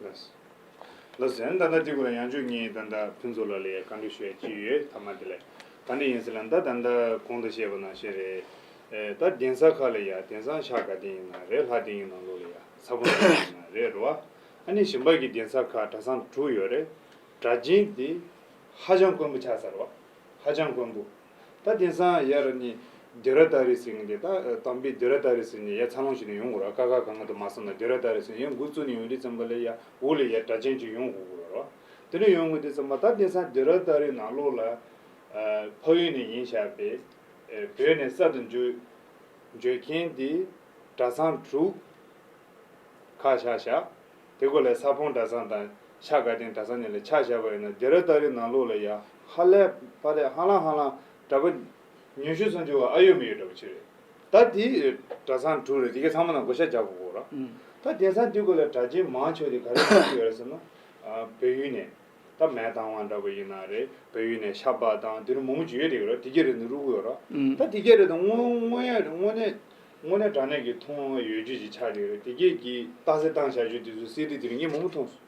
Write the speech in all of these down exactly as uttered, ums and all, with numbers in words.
ལགས་སོ། ལགས་སོ། ད་ལྟ་དེ་སྐོར་ལ་ཡང་བསྐྱར་ངས་ད་ལྟ་ཕུན་ཚོགས་ལགས་ལ་ཡང་བཀའ་འདྲི་ཞུ་ཡ་ཅིག་ཡོད། ཐ་མ་དེ་ལ་ག་འདྲ་ཡིན་ཟེར་ན། ད་ད་ལྟ་གོང་དུ་བཤད་པ་ནང་བཞིན་རེད། ཨེ། ད་གདན་ས་ཁག་ལ་ཡ། དེང་སང་ཤར་དགའ་ལྡན་ཡིན་ན་རེད། ལྷ་ལྡན་ཡིན་ན་ལོ་ལ་ཡ། ས་བོན་ཡིན་ན་རེད། རེད་བ། ཨ་ནི་གཞན་པ་གི་གདན་ས་ཁག་གྲྭ་ཚང་དྲུག་ཡོད་རེད། གྲྭ་རྒྱུན་དེ་ཧ་ཅང་དཀོན་པོ་ཆགས་ཚར་བ། ཧ་ཅང་དཀོན་པོ། ད་དེང་སང་ཡར་ནི་དུས་རབས་ཏ་རིག་ཟེར་མཁན་དེ། ད་དམ་པའི་དུས་རབས་ཏ་རིག་ཟེར་ནས་ཡར་འཚར་ལོངས་བྱས་ནས་ཡོང་དགོས་ར། ཀ་ཁ་ག་ང་དུ་མ་སོང་ན་དུས་རབས་ཏ་རིག་ཟེར་ནས་ཡར་འགོ་བཙུགས་ནས་ཡོང་དུས་ཙམ་པ་ལ་ཡ་འོག་ལ་ཡ་གྲྭ་རྒྱུན་ཅིག་ཡོང་དགོས་དགོས་ར། དེ་འདྲ་ཡོང་དགོས་དུས་ཙམ་པ། ད་དེང་སང་དུས་རབས་ཏ་རིག་ནང་ལོགས་ལ་ཨ་ཕ་ཡུལ་ནས་ཡིན་བཞག་པའི་ཨེ་བོད་ནས་གསར་དུ་འབྱོར་འབྱོར་མཁན་དེ་གྲྭ་ཚང་དྲུག་ཁག་ཆགས་བཞག་དེ་སྐོར་ལ་ས་བོན་གྲྭ་ཚང་དང་ཤར་དགའ་ལྡན་གྲྭ་ཚང་གཉིས་ལ་ཆ་བཞག་པ་ཡིན་ན། དུས་རབས་ཏ་རིག་ནང་ལོགས་ལ་ཡ་ཧ་ལས་པ་ལས་ཧ་ལམ་ཧ་ལམ་གྲྭ་པ་ཉུང་ཤོས་ཙམ་ཅིག་བ་ཨ་ཡོད་མི་ཡོད་འདྲ་པོ་ཅིག་རེད། ད་དེ་གྲྭ་ཚང་དྲུག་རེད། དེ་གའི་ཚང་མ་ནང་བགོ་བཤའ་རྒྱག་དགོས་ར། ཨང་། ད་དེང་སང་དེ་སྐོར་ལ་གྲྭ་རྒྱུན་མང་ཆེ་བ་དེ་ག་རེ་བྱེད་ཀྱི་ཡོད་རེད་ཟེར་ན། ཨ། བལ་ཡུལ་ནས། ད་མེ་བཏང་བ་འདྲ་པོ་ཡིན་ན་རེད། བལ་ཡུལ་ནས་ཤ་བག་དང་དེ་རུ་མང་པོ་ཅིག་ཡོད་རེད་ར། དེ་གས་རེད་ནི་རུ་གུ་ཡོད་ར། ཨང་། ད་དེ་གས་རེད་དང་། དངོས་དངོས་ཡ་རེད། དངོས་གནས་དངོས་གནས་དྲང་གནས་ཀྱི་མཐོང་བ་ཡོད་རྒྱུ་ཅིག་ཆགས་ཡོད་རེད། དེ་གས་ཀྱི་རྟགས་གསལ་བཏང་བཞག་རྒྱུ་དེ་ཚོ་སི་ཌི་དེ་རིང་ངས་མང་པོ་མཐོང་སོང་།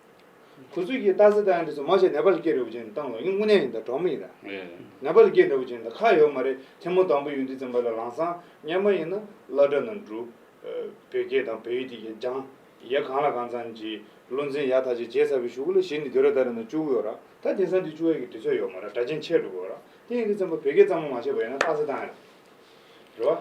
ཁོ་ཚོས་ཀྱི་རྟགས་གསལ་བཏང་ཡ་དེ་ཚོ་མང་ཆེ་ནེ་པ་ལ་སྐད་རེད་པ་བྱས་ནས་བཏང་ལ། ངས་དངོས་གནས་ཡིན་ད། གྲོགས་མོ་ཡིན་ད། རེད། ནེ་པ་ལ་སྐད་འདྲ་པོ་བྱས་ནས་ད་ཁག་ཡོད་མ་རེད། ཐེངས་མ་དང་པོ་ཡོང་དུས་ཙམ་པ་ལ་ལམ་སང་སྔོན་མ་ཡིན་ན་སློབ་གྲྭ་ནང་འགྲོ། བོད་སྐད་དང་བོད་ཡིག་དེ་གའི་སྦྱང་། ཡ་གང་ལ་གང་འཚམ་གྱི་བློ་འཛིན་ཡག་ཐག་ཆོད་བྱས་ཚར་བའི་གཞུག་ལ་གཞི་ནས་དུས་རབས་ཏ་རིག་ནང་བཅུག་གི་ཡོད་ར། ད་དེང་སང་དེ་བཅུག་ཡ་གི་དུས་ཚོད་ཡོད་མ་རེད། གྲྭ་རྒྱུན་ཆད་འགྲོ་གི་ཡོད་ར། དེ་ཡིན་དུས་ཙམ་པ་བོད་སྐད་གཙང་མ་མ་བྱས་པ་ཡིན་ན་རྟགས་གསལ་བཏང་ཡ་རེད། རེད་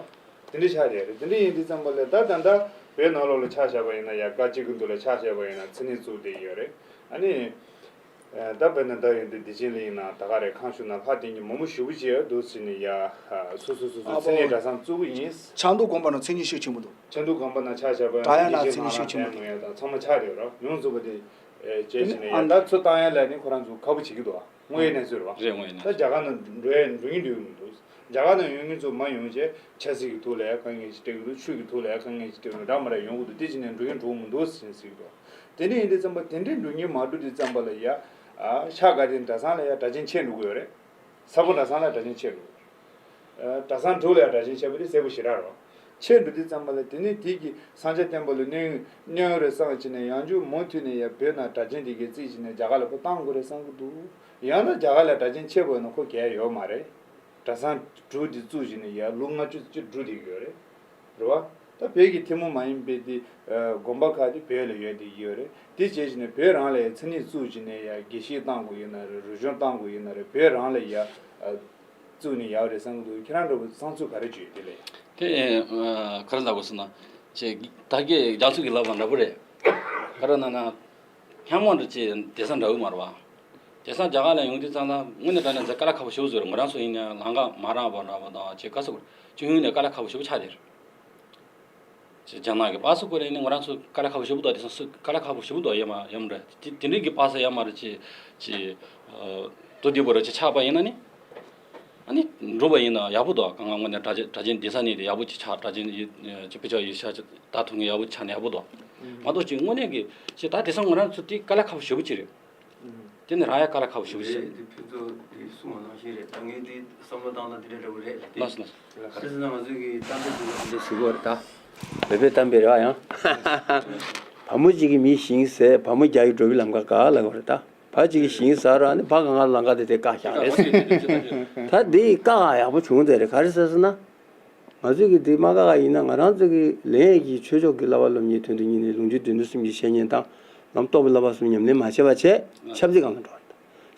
བ། དེ་འདྲ་ཆགས་བསྡད་རེད། དེ་འདྲ་ཡིན་དུས་ཙམ་པ་ལ་ད་ད་ལྟ་བོད་ནང་ལོགས་ལ་ཆ་བཞག་པ་ཡིན་ན། ཡ་སྐབས་གཅིག་གི་འདུག་ལ་ཆ་བཞག་པ་ཡིན་ན་མཚན་ཉིད་བཙུགས་བསྡད་ཡོད་རེད། ཨ་ནི། ཨ། ད་དཔེར་ན་ད་ཡོང་དུས་བདེ་ཆེན་གླིང་ཡིན་ན་ད་ག་རེ། ཁང་ཞུ་ན་ལྷ་བསྟེན་གྱི་མང་པོ་ཞེ་པོ་ཅིག་ཡོད་འདུག་ཟེར་ནས། ཡ་སོ་སོ་སོ་སོ་ཨ་མཚན་ཉིད་ཕོ་གྲྭ་ཚང་བཙུགས་ཀྱི་ཡིན། ཆབ་མདོ་དགོན་པ་ནང་མཚན་ཉིད་ཤུགས་ཆེན་པོ་འདུག་ཆབ་མདོ་དགོན་པ་ནང་ཆ་བཞག་པ་ཡིན་ན། གྲྭ་ཡང་ན་བདེ་ཆེན་མཚན་ཉིད་ཤུགས་ཆེན་པོ་འདུག་མང་ཡ་དང་ཚང་མ་ཆགས་ཡོད་ར། ཡོངས་རྫོགས་པ་དེ་ཨེ་བྱས་ཟིན་ནས། ཡ་ད་ཚུར་བཏང་ཡ་ལ་ནི་ཁོ་རང་ཚོ་ཁག་པོ་བྱེད་ཀྱི་འདུག་ཨ། དངོས་ཡོད་གནས་ཚུལ་རེད་བ། རེད། དངོས་ཡོད་གནས་ད་ཚུལ། རྒྱ་གར་ནང་འགྲོ་ཡ་འགྲོ་གིན་འགྲོ་གི་མི་འདུག་རྒྱ་གར་ནང་ཡོང་མཁན་ཚོ་མ་ཡོང་བྱས་ཆབ་སྲིད་ཀྱི་ཐོག་ལ་ཡ་དཀའ་ངལ་ཞིག་སྤྲད་ཀྱི་འདུག་ཆོས་ཀྱི་ཐོག་ལ་ཡ་དཀའ་ངལ་ཞིག་སྤྲད་ཀྱི་འདུག་འདྲ་མི་འདྲ་ཡོང་གི་འདུག་དེ་བྱས་ནས་འགྲོ་གིན་འགྲོ་གི་མི་འདུག་ཟེར་ཟེར་གྱི་འདུག་དེ་འདྲ་ཡིན་དུས་ཙམ་པ། དེ་འདྲའི་འགྲོ་མཁན་མ་འགྲོ་དུས་ཙམ་པ་ལ་ཡ། ཨ། ཤར་དགའ་ལྡན་གྲྭ་ཚང་ལ་ཡ་གྲྭ་རྒྱུན་ཆད་འགྲོ་གི་ཡོད་རེད། ས་བོན་གྲྭ་ཚང་ལ་གྲྭ་རྒྱུན་ཆད་འགྲོ། ཨ། གྲྭ་ཚང་དྲུག་ལ་ཡ་གྲྭ་རྒྱུན་ཆད་པ་དེ་གསལ་པོ་ཞེ་དྲག་རེད། ཆད་འགྲོ་དུས་ཙམ་པ་ལ་དེ་ནས་དེ་གི་སངས་རྒྱས་བསྟན་པ་ལ་གནོད་གནོད་རེད་བསམ་བྱས་ནས། ཡང་བསྐྱར་མུ་མཐུད་ནས་ཡ་བོད་ནང་གྲྭ་རྒྱུན་དེ་གའི་རྩིས་བྱས་ནས་རྒྱ་གར་ལ་ཁོ་བཏང་དགོས་རེད་བསམ་གྱི་འདུག་ཡང་ན་རྒྱ་གར་ལ་གྲྭ་རྒྱུན་ཆད་པ་ཡིན་ན་ཁོ་གལ་ཡོད་མ་རེད། གྲྭ་ཚང་དྲུག་དེ་བཙུགས་བྱས་ནས་ཡ་ལོ་ལྔ་བཅུ་ཅིག་འགྲོ་བསྡད་ཀྱི་ཡོད་རེད། རེད་བ། ད་བོད་ཀྱི་ཐུན་མོང་མ་ཡིན་པའི་དེ་དགོན་པ་ཁག་དེ་བོད་ལ་ཡོད་བསྡད་ཀྱི་ཡོད་རེད། དེ་བྱས་བྱས་ནས་བོད་རང་ལ་ཡ་མཚན་ཉིད་བཙུགས་བྱས་ནས། ཡ་དགེ་བཤེས་བཏང་དགོས་ཡིན་ན་རེད། རིག་གཞུང་བཏང་དགོས་ཡིན་ན་རེད། བོད་རང་ལ་ཡ་བཙུགས་ནས་ཡག་རེད་བསམ་གྱི་འདུག་ཁྱེད་རང་འདྲ་པོ་བསམ་ཚུལ་ག་རེ་བརྗོད་དེ་ལས། དེ་ཨ་ག་རེ་ལབ་དགོས་ཟེར་ན། ཅེས་ད་གིན་རྒྱ་མཚོ་གིས་ལབ་པ་འདྲ་པོ་རེད། ག་རེ་ན་ན། སྔོན་མ་འདྲ་ཅིག་དེང་སང་འདྲ་བོ་མ་རེད་བ། དེང་སང་རྒྱ་གར་ལ་ཡོང་དུས་ཙམ་ལ་དངོས་གནས་དྲང་གནས་ཚེ་དཀའ་ལས་ཁག་པོ་ཞེ་པོ་བཟོས་རེད། ང་རང་ཚོ་ཡིན་ན་ལམ་ཁ་མ་རག་པ་འདྲ་པོ་དང་། ཅིག་ག་ཟེར་དགོས་རེད། ཅིག་ཡོང་ནས་དཀའ་ལས་ཁག་པོ་ཞེ་པོ་ཆགས་བསྡད་རེད། ཅེས་རྒྱ་ནག་གི་པ་སེ་ཁོ་རེ་ནི་ང་རང་ཚོ་དཀའ་ལས་ཁག་པོ་ཞེ་པོ་འདུག་དེང་སང་སུ་དཀའ་ལས་ཁག་པོ་ཞེ་པོ་འདུག་ཡོད་མ་ཡོད་མ་རེད། དེ་དེ་འདྲའི་གི་པ་སེ་ཡོད་མ་རེད། ཅེས་ཅེས་ཨ་དོ་བདེ་པོ་རེད། ཅེས་ཆགས་པ་ཡིན་ན་ནི། ཨ་ནི་འགྲོ་བ་ཡིན་ན་ཡག་པོ་འདུག་གང་ག་དངོས་གནས་གྲྭ་ཆེན་གྲྭ་ཆེན་གདན་ས་ནས་དེ་ཡག་པོ་ཅིག་ཆགས། གྲྭ་ཆེན་ཡིག་ཅེས་དཔེ་ཆ་ཡིག་ཆ་ཅིག་ད་ཐུག་མཁན་ཡག་པོ་ཆགས་ན་ཡག་པོ་འདུག་མ་གཏོགས་ཅིག་དངོས་གནས་ཀྱི་ཅེས་ད་དེང་སང་ང་རང་ཚོ་དེ་དཀའ་ལས་ཁག་པོ་ཞེ་པོ་ཅིག་རེད། དེ་ནི་རང་ཡ་དཀའ་ལས་ཁག་པོ་ཞེ་པོ་ཞིག་རེད། དེ་ཕུན་ཚོགས་དེ་གསུངས་པ་ནང་བཞིན་རེད། ད་ངས་དེ་བསམ་བློ་བཏང་ན་དེ་འདྲ་འདྲ་པོ་རེད། ལགས་སོ། ལགས་སོ། ག་རེ་ཟེར་ན་ང་ཚོའི་གི་གཏམ་དཔེ་དེ་ལ་དེ་འདྲ་ཞུ་གི་ཡོད་རེད་ད། བོད་པའི་གཏམ་དཔེ་རེད་བ་ཡང་། བ་མོ་གཅིག་གིས་མི་ཞིང་ཟས། བ་མོ་བརྒྱ་ཡིས་འགྲོ་བའི་ལམ་ཁ་བཀག་ལབ་ཀྱི་ཡོད་རེད་ད། བ་གཅིག་གིས་ཞིང་ཟ་ར་ནི་བ་གང་ག་ལམ་ཁ་དེ་དེ་བཀག་བཞག་རེད་ཟེར། ད་འདི་བཀག་ཡག་པོ་བྱུང་བསྡད་རེད། ག་རེ་ཟེར་ཟེར་ན། ང་ཚོས་ཀྱི་འདི་མ་བཀག་ག་ཡིན་ན། ང་རང་ཚོ་གི་ལན་གྱི་ཆོས་ཕྱོགས་ཀྱི་བསླབ་པ་སློབ་གཉེར་དོན་དུ་གཉེར་ནས་ལུང་རྒྱུན་སྡེ་སྣོད་གསུམ་གྱི་བཤེས་གཉེན་དང་། ལམ་རྟོགས་པའི་བསླབ་པ་གསུམ་ཉམས་ལེན་མ་བྱས་པ་བྱས། ཆབ་སྲིད་སྒང་ལ་འགྲོ་བ་རེད།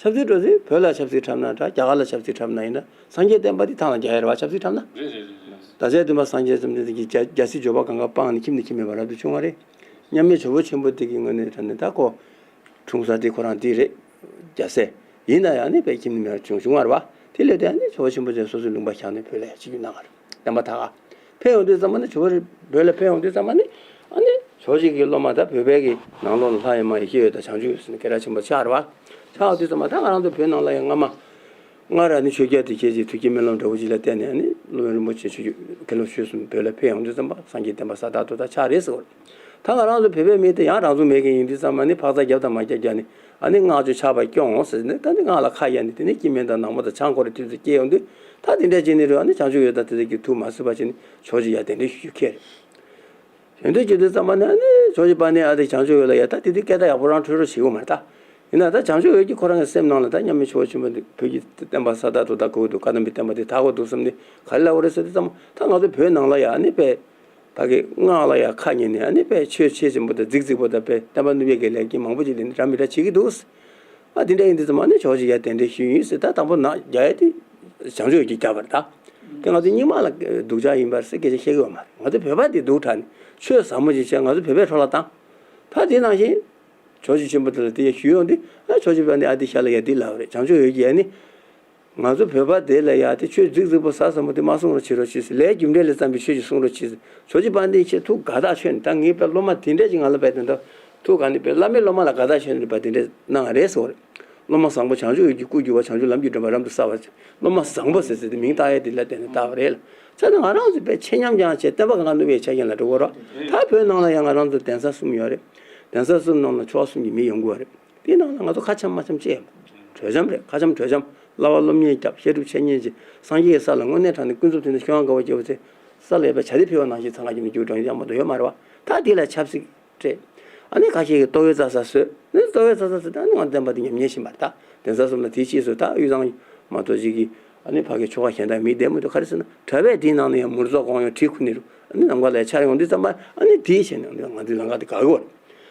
ཆབ་སྲིད་འགྲོ་ཚེ་བོད་ལ་ཆབ་སྲིད་འཁྲབ་ན་འདྲ། རྒྱ་གར་ལ་ཆབ་སྲིད་འཁྲབ་ན་ཡིན་ན། སངས་རྒྱས་བསྟན་པ་འདི་ཐང་ལ་རྒྱ་ཡོད་རེད་བ། ཆབ་སྲིད་འཁྲབ་ན། རེད་རེད་རེད་རེད། ད་ཆ་དུས་མ་སངས་རྒྱས་བཅོམ་ལྡན་འདས་ཀྱིས་རྒྱལ་རྒྱལ་སྲིད་འབྱོར་པ་གང་ག་སྤངས་ནས་ཁྱིམ་ནས་ཁྱིམ་མེད་པ་རབ་ཏུ་བྱུང་བ་རེད། མཉམ་མེད་ཇོ་བོ་ཆེན་པོ་འདི་གི་ངོས་ནས་དྲངས་ནས་ད་ཁོ། འཁྲུངས་ས་དེ་ཁོ་རང་འདི་རེད། རྒྱལ་སྲས། ཡིན་ན་ཡང་ནི་བོད་ཁྱིམ་ནས་མེད་པ་བྱུང་བྱུང་བ་རེད་བ། དེ་ལས་དེ་ནི་ཇོ་བོ་ཆེན་པོ་མཆོག་སོ་སོའི་ལུང་པ་བཞག་ནས་བོད་ལ་ཆིབས་བསྒྱུར་གནང་བ་རེད། བསྟན་པ་དར་ཁ། ཕེབས་ཡོང་དུས་ཙམ་པ་ནི་ཇོ་བོ་རེད། བོད་ལ་ཕེབས་ཡོང་དུས་ཙམ་པ་ནི། ཨ་ནི་ཇོ་བོ་རྗེ་གི་སློབ་མ་ད་བོད་པའི་གི་ནང་ལོགས་ལ་ལྷ་ཡི་མ་ཡི་ཤེས་ཡོན་དང་བྱང་ཆུབ་ཡོད་ཟེར་ནས་སྐད་གྲགས་ཆེན་པོ་ཆགས་རེད་བ། ཆགས་ཡོང་དུས་ཙམ་པ་ད་ང་རང་ཚོ་བོད་ནང་ལ་ཡང་སྔ་མ། སྔར་ནི་ཆོས་རྒྱལ་དེ་ཁྱེད་ཀྱིས་ཐུགས་བསྐྱེད་སྨོན་ལམ་འདྲ་བོ་ཅིག་ལ་བརྟེན་ནས་ནི་སློབ་དཔོན་རིན་པོ་ཆེ་ཆོས་རྒྱལ་མཁན་སློབ་ཆོས་གསུམ་བོད་ལ་ཕེབས་ཡོང་དུས་ཙམ་པ་སངས་རྒྱས་བསྟན་པ་ས་དག་ཏུ་ད་ཆགས་རེད་ཟེར་བ་རེད། ད་ང་རང་ཚོ་བོད་པའི་མི་དེ་ཡང་རང་ཚུགས་མེད་མཁན་ཡིན་དུས་ཙམ་པ་ནི་ཕག་ཚ་རྒྱབ་དང་མ་རྒྱབ་རྒྱག་ནི། ཨ་ནི་སྔགས་ཆོས་ཆགས་པ་སྐྱོང་ཟེར་ནས་ད་ནི་སྔགས་ལ་ཁ་གཡར་ནས། དེ་ནས་སྐྱེ་དམན་དང་ནག་མོ་དང་བྱང་ཁོ་རེ་དུས་ཚོད་སྐྱེ་ཡོང་དུས། ད་དེ་འདྲ་བྱས་ནས་རེད། ཨ་ནི་བྱང་ཆུབ་འོད་དང་དེ་ཚོ་གི་ཐུགས་མ་གསོས་པ་བྱས་ནས་ཇོ་བོ་རྗེ་ཡ་གདན་འདྲེན་ཞུ་རྒྱུ་ཁེལ་རེད། དེ་འདྲ་བྱེད་དུས་ཙམ་པ་ནས་ཨ་ནི་ཇོ་བོ་རྗེ་དཔལ་ལྡན་ཨ་ཏི་བྱང་ཆུབ་འོད་ལ་ཡ་ད་དེ་དུས་སྐད་བརྡ་ཡག་པོ་རང་འཕྲོད་རོགས་བྱེད་དགོས་མ་རེད་ད། ཡིན་ན་ད་བྱང་ཆུབ་འོད་ཀྱིས་ཁོ་རང་གི་སེམས་ནང་ལ་ད་མཉམ་མེད་ཆོས་ཆེན་པོ་འདི་བོད་ཀྱི་བསྟན་པ་ས་དག་ཏུ་ད་གོ་འདུག་བཀའ་གདམས་པའི་བསྟན་པ་འདི་དར་དགོས་འདུག་བསམ་ནས་ག་རེ་ལབ་པ་རེད་ཟེར་དུས་ཙམ་པ་ད་ང་ཚོ་བོད་ནང་ལ་ཡ་ཨ་ནི་དཔེ་ཕ་གི་སྔགས་ལ་ཡ་ཁ་ཉན་ནས་ཨ་ནི་དཔེ་ཆོས་ཆེ་ཆེན་པོ་དང་རྫིག་རྫིག་པོ་དང་དཔེ་བསྟན་པ་ནུབ་ཡས་ཀྱི་ལས་ཀྱི་མང་པོ་ཅིག་ལས་ནི་འདྲ་མི་འདྲ་བྱེད་ཀྱི་འདུག་ཨ་དེ་འདྲ་ཡིན་དུས་ཙམ་པ་ཨ་ནི་ཇོ་བོ་རྗེ་ཡ་གདན་འདྲེན་ཞུས་ཡིན་ཟེར་ད་དང་པོ་ནག་རྒྱག་ཡ་དེ་བྱང་ཆུབ་འོད་ཀྱིས་རྒྱག་པ་རེད་ད། དེ་ང་ཚོ་རྙིང་མ་ལ་སྡུག་ཅག་ཡིན་པར་ཟེར་སྐད་ཆ་བཤད་ཀྱི་ཡོད་མ་རེད། ང་ཚོ་བོད་པ་དེ་སྡུག་དྲགས་ནས་ཆོས་ཟབ་མོ་ཅིག་བྱས་ང་ཚོ་བོད་པའི་འཕྲོ་བརླག་བཏང་། ད་དེ་ནང་བཞིན། ཇོ་བོ་རྗེ་ཆེན་པོ་དེ་ལ་དེ་ཡ་ཞུས་ཡོང་དུས་ཨ་ཇོ་བོ་རྗེ་དཔལ་ལྡན་ཨ་ཏི་ཤ་ལ་ཡ་དེ་ལབ་རེད། བྱང་ཆུབ་འོད་ཀྱིས་ཨ་ནི། ང་ཚོ་བོད་པ་དེ་ལ་ཡ་དེ་ཆོས་རྫིག་རྫིག་པོ་ཟབ་ཟབ་མོ་དེ་མ་གསུང་རོགས་བྱེད་རོགས་བྱེད་ཟེར། ལས་རྒྱུ་འབྲས་ལས་བརྩམས་པའི་ཆོས་ཅིག་གསུང་རོགས་བྱེད་ཟེར། ཇོ་བོ་རྗེ་དཔལ་ལྡན་ཁྱེད་ཐུགས་དགའ་ཐག་ཆོད་ནས་ད་ངའི་དཔེ་སློབ་མ་དེ་འདྲས་ཅིག་ང་ལ་དཔེ་དེ་འདྲ་ཐུགས་དགའ་ནས་དཔེ་བླ་མའི་སློབ་མ་ལ་དགའ་ཐག་ཆོད་ནས་དཔེ་དེ་འདྲས་གནང་བ་རེད་ཟེར་བ་རེད། སློབ་མ་བཟང་པོ་བྱང་ཆུབ་འོད་ཀྱི་སྐུ་བསྒྱུར་བ་བྱང་ཆུབ་ལམ་གྱི་སྒྲོན་པ་རབ་ཏུ་གསལ་བ། སློབ་མ་བཟང་པོ་ཟེར་ཟེར་ཏེ་མིང་བཏགས་ཡས་དེ་ལ་བརྟེན་ནས་བཏགས་པ་རེད་ལ། བྱས་ན་ང་རང་ཚོས་དཔེ་ཆེ་ཉམས་ཀྱང་བྱས་བསྟན་པ་གང་ག་ནུབ་པའི་ཆ་རྐྱེན་ལ་འགྲོ་དགོས་རོགས། ད་བོད་ནང་ལ་ཡང་ང་རང་ཚོ་གདན་ས་གསུམ་ཡོད་རེད། གདན་ས་གསུམ་ནང་ལ་ཆོལ་ཁ་གསུམ་གྱི་མི་ཡོང་དགོས་རེད། དེའི་ནང་ལ་ང་ཚོ་ཁ་འཆམ་མ་འཆམ་ཅི་ཡོད། གྲོས་འཆམ་རེད། ཁ་འཆམ་གྲོས་འཆམ། བསླབ་པ་སློབ་གཉེར་རྒྱབ། བཤད་སྒྲུབ་འཆད་ཉན་བྱེད། སངས་རྒྱས་ཀྱི་ས་ལ་དངོས་གནས་དྲང་གནས་ཀུན་རྫོབ་དོན་དུ་ཤོང་དགའ་བ་སྐྱེ་བ་ཚེ། ས་ལ་ཡོད་པའི་བྱ་དེ་ཕུལ་བ་ནང་བཞིན་ཚང་ཁ་གྱིས་ནི་རྒྱུ་འགྲོ་ཡིན་ཡང་མ་གཏོགས་ཡོད་མ་རེད་བ། ད་དེ་ལ་ཆབ་སྲིད་སྤྲད། ཨ་ནི་ཁ་ཤས་ཀྱིས་ལྟོ་བའི་རྩྭ་ས་བཟོས། ནི་ལྟོ་བའི་རྩྭ་ས་ཟེར་ད་ནི་ང་བསྟན་པ་དེ་ཉམས་ཉེས་ཕྱིན་པ་རེད་ད། གདན་ས་གསུམ་ལ་དེའི་ཕྱིས་སུ་ད་དབུས་གཙང་མ་གཏོགས་ཅིག་གིས་ཨ་ནི་ཕ་གི་ཆོལ་ཁ་གཞན་དག་མི་བསྡད་མི་འདུག་ག་རེ་ཟེར་ན་གྲྭ་པས་དེའི་ནང་ནས་ཡང་མུར་ཚོགས་གང་ཡོང་གྲི་ཁུར་ནི་རུ་ཨ་ནི་ནམ་མཁའ་ལ་འཕྱར་ཡོང་དུས་ཙམ་པ་ཨ་ནི་དེའི་ཆེད་ནས་ང་ཚོའི་ལམ་ཁ་དེ་དགའ་གི་བ་རེད།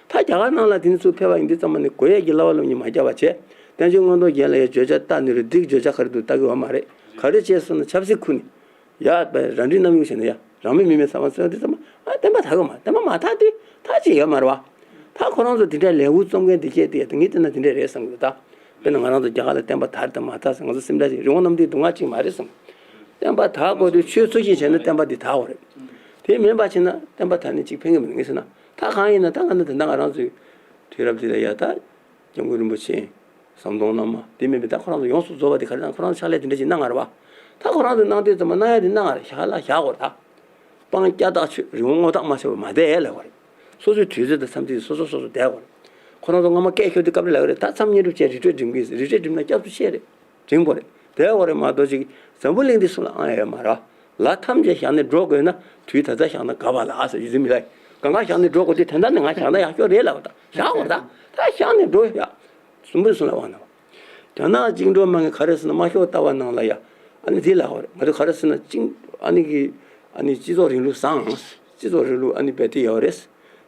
ད་རྒྱ་གར་ནང་ལ་དེ་ནི་ཚུར་ཕེབས་པ་ཡིན་དུས་ཙམ་པ་ནི་དགོས་ཡས་ཀྱི་བསླབ་པ་སློབ་གཉེར་མ་བརྒྱབ་པ་བྱས། བསྟན་བཅོས་མངོན་རྟོགས་རྒྱན་ལ་ཡང་བརྗོད་བྱ་རྟགས་ནི་རུ་སྡིག་བརྗོད་བྱ་ག་རེ་འདུག་ལྟ་གི་ཡོད་མ་རེད། ག་རེ་བྱས་སོང་ན་ཆབ་སྲིད་ཁུར་ནས། ཡ་དཔེ་རང་འགྲིག་རྣམ་གཡེང་བྱས་ན་ཡ་རང་མི་མི་མེད་ཚང་མ་བརྩོན་དུས་ཙམ་པ་ཨ་བསྟན་པ་དར་གི་མ་བསྟན་པ་མ་དར་དུས་དར་ཅི་ཡོད་མ་རེད་བ། ད་ཁོ་རང་ཚོ་དེ་འདྲའི་ལས་འགུལ་རྩོམ་མཁན་དེ་སྐད་དེ་ཡ་ད་ངས་བལྟས་ན་དེ་འདྲ་རེད་བསམ་གི་འདུག་ད་དཔེར་ན་ང་རང་ཚོ་རྒྱ་གར་ལ་བསྟན་པ་དར་དང་མ་དར་ཟེར་ང་ཚོ་སེམས་ཁྲལ་ཞིག་རི་བོང་གནམ་ལྡིང་སྡུག་བསྔལ་ཅིག་མ་རེད་བསམ། བསྟན་པ་དར་དགོས་དུས་ཆོས་ཚུལ་བཞིན་བྱས་ན་བསྟན་པ་འདི་དར་བ་རེད། དེ་མིན་པ་བྱས་ན་བསྟན་པ་དར་ནས་ཅིག་ཕན་གི་མི་འདུག་ངས་ཟེར་ན། ད་གང་ཡིན་ན་ད་ང་ནི་ད་ལྟ་ང་རང་ཚོའི་དུས་རབས་འདི་ལ་ཡ་ད་སྐྱབས་མགོན་རིན་པོ་ཆེ། ཟམ་གདོང་བླ་མ་དེ་མིན་པའི་ད་ཁོ་རང་ཚོ་ཡོངས་སུ་རྫོགས་པ་དེ་ག་རེ་དང་ཁོ་རང་ཕྱག་ལས་དེ་འདྲ་ཅིག་གནང་ང་རེད་བ། ད་ཁོ་རང་ཚོ་གནང་དུས་ཙམ་པ་གནང་ཡ་དེ་གནང་ང་རེད་བཞག་ལ་བཞག་དགོས་རེད་ད། སྤང་སྐྱ་ཐག་ཆོད་རི་བོ་རྔོ་ཐག་མ་ཆོད་པ་མ་བསྡད་ལབ་དགོས་རེད། སོ་སོའི་དུས་ཚོད་དང་མཚམས་ཚིགས་སོ་སོ་སོ་སོ་བསྡད་དགོས་རེད། ཁོ་རང་ཚོ་སྔོན་མ་སྐད་ཤོར་དུས་སྐབས་རེ་ལབ་ཀྱི་རེད་ད་མཚམས་བསྙེན་སྒྲུབ་བྱས་རི་ཁྲོད་འགྲིམ་གྱི་རི་ཁྲོད་འགྲིམ་ན་སྐྱབས་སུ་མཆི་རེད། འགྲིམ་དགོས་རེད། བསྡད་དགོས་རེད་མ་གཏོགས་ཅིག་འཛམ་བུ་གླིང་འདི་སུ་ལ་ཨང་ཡོད་མ་རེད། ལ་ཐམས་ཅད་བཞག་ནས་འགྲོ་དགོས་ན་དུས་ད་ལྟ་བཞག་ན་དགའ་བ་ལ་ཨ་ཟེར་ཡུལ་འཛིན་མི་ལ་གང་ག་བཞག་ནས་འགྲོ་དགོས་དུས་དེ་འདྲ་ནི་ང་བཞག་ན་ཡག་ཤོས་རེད་ལབ་ད་བཞག་དགོས་རེད་ད། ད་བཞག་ནས་འགྲོ་ཡ། གསུམ་པོའི་གསུང་ལ་དབང་གནང་བ། རྒྱ་ནག་བཅིངས་འགྲོལ་དམག་གིས་ག་རེ་ཟེར་ན་དམའ་ཤོས་ལྟ་བ་ནང་ལ་ཡ། ཨ་ནི་དེ་ལ་ཧོ་རེད་ང་ཚོ་ག་རེ་ཟེར་ན་བཅིངས་ཨ་ནི་གི། ཨ་ནི་སྤྱི་ཚོགས་རིང་ལུགས་བཟང་། སྤྱི་ཚོགས་རིང་ལུགས་ཨ་ནི་རྦད་དེ་ཡོད་རེད།